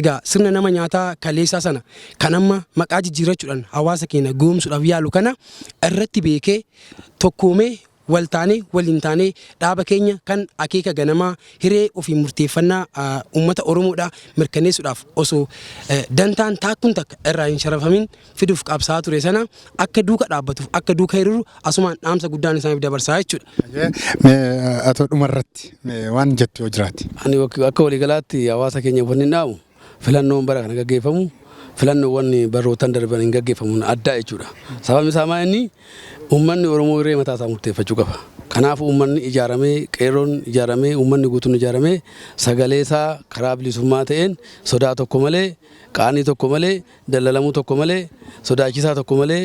egaa sirna nama nyaataa kaleessaa sana kan amma maqaa jijjiirrachuudhaan hawaasa keenya goomsuudhaaf yaalu kana irratti beekee tokkoomee wal taanee waliin taanee dhaaba keenya kan akeeka ganamaa hiree ofii murteeffannaa uummata Oromoodhaa mirkaneessuudhaaf osoo dantaan taakkuun takka irraa hin sharafamin fiduuf qabsaa'aa ture sana akka duuka dhaabbatuuf akka duuka hiriiru asumaan dhaamsa guddaan isaaniif dabarsaa jechuudha. Mee atoo dhumarratti waan jettu yoo jiraate. Ani akka waliigalaatti hawaasa keenya wanni dhaamu filannoon bara kana gaggeeffamu filannoowwan barootan darban hin gaggeeffamuun addaa jechuudha. Sababni isaa maa inni uummanni Oromoo hiree mataa isaa murteeffachuu qaba. Kanaaf uummanni ijaaramee, qeerroon ijaaramee, uummanni guutuun ijaaramee sagalee isaa karaa bilisummaa ta'een sodaa tokko malee, qaanii tokko malee, dallalamuu tokko malee, sodaachisaa tokko malee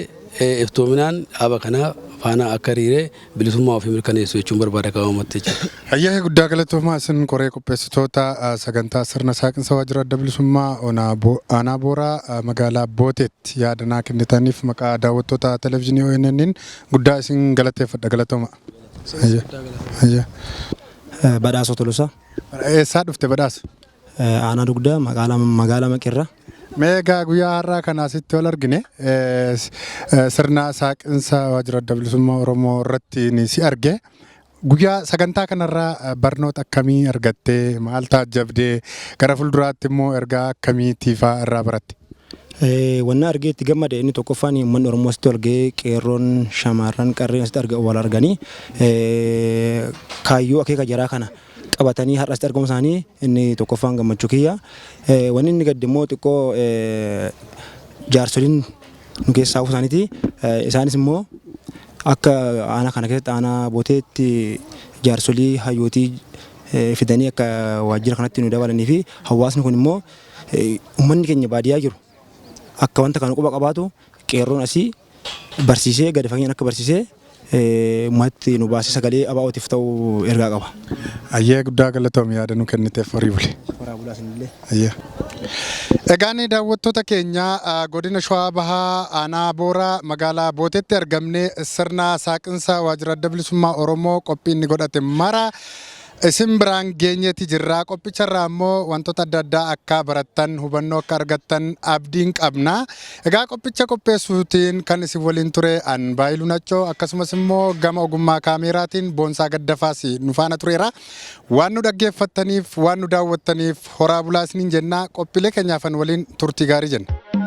iftoominaan dhaaba kanaa faana akka hiriiree bilisummaa ofii mirkaneessu jechuun barbaada qabaamatti jechuudha. Hayyee, guddaa galatoomaa. Isin koree qopheessitoota sagantaa sirna saaqinsa waajjira adda bilisummaa aanaa Booraa magaalaa Booteetti yaada naa kennitaniif maqaa daawwattoota televezyiinii ONN'n guddaa isin galateeffadha, galatooma. Badhaasoo Tolosaa. Eessaa dhufte, Badhaasa? Aanaa Dugdaa, magaalaa Maqirraa. Mee egaa guyyaa har'aa kana asitti wal argine, sirna saaqinsa waajjira adda bilisummaa Oromoo irratti si arge. Guyyaa sagantaa kanarraa barnoota akkamii argattee, maal taajjabdee, gara fuulduraatti immoo ergaa akkamiitiifaa irraa baratte? Wanna argee itti gammade inni tokkoffaan uummanni Oromoo asitti wal ga'ee, qeerroon, shamarran, qarreen asitti wal arganii kaayyoo akeeka jaraa kana qabatanii har'a asitti argamu isaanii inni tokkoffaan gammachuu kiyya. Wanni inni gaddi immoo xiqqoo jaarsoliin nu keessaa hafuu isaaniiti. Isaanis immoo akka aanaa kana keessatti, aanaa Booteetti, jaarsolii hayyootii fidanii akka waajjira kanatti nu dabalanii fi hawaasni kun immoo uummanni keenya baadiyyaa jiru akka wanta kana quba qabaatu qeerroon asii barsiisee, gadi fageenyaan akka barsiisee uummatatti nu baasee sagalee ABO'tiif ta'u ergaa qaba. Ayyee, guddaa galatoomi yaada nu kenniteef, horii buli. Horaa bulaa isinillee. Ayyee. Egaan daawwattoota keenya, godina Shawaa Bahaa aanaa Booraa magaalaa Booteetti argamnee sirna saaqinsa waajjira adda bilisummaa Oromoo qophii inni godhate mara isin biraan geenyeeti jirra. Qophicharraa immoo wantoota adda addaa akka barattan, hubannoo akka argattan abdiin qabna. Egaa qophicha qopheessuutiin kan isin waliin ture an Baayiluu Naccoo, akkasumas immoo gama ogummaa kaameeraatiin Boonsaa Gaddafaas nu faana tureera. Waan nu dhaggeeffattaniif, waan nu daawwattaniif horaa bulaa isiniin jenna. Qophiilee keenyaafan waliin turtii gaarii jenna.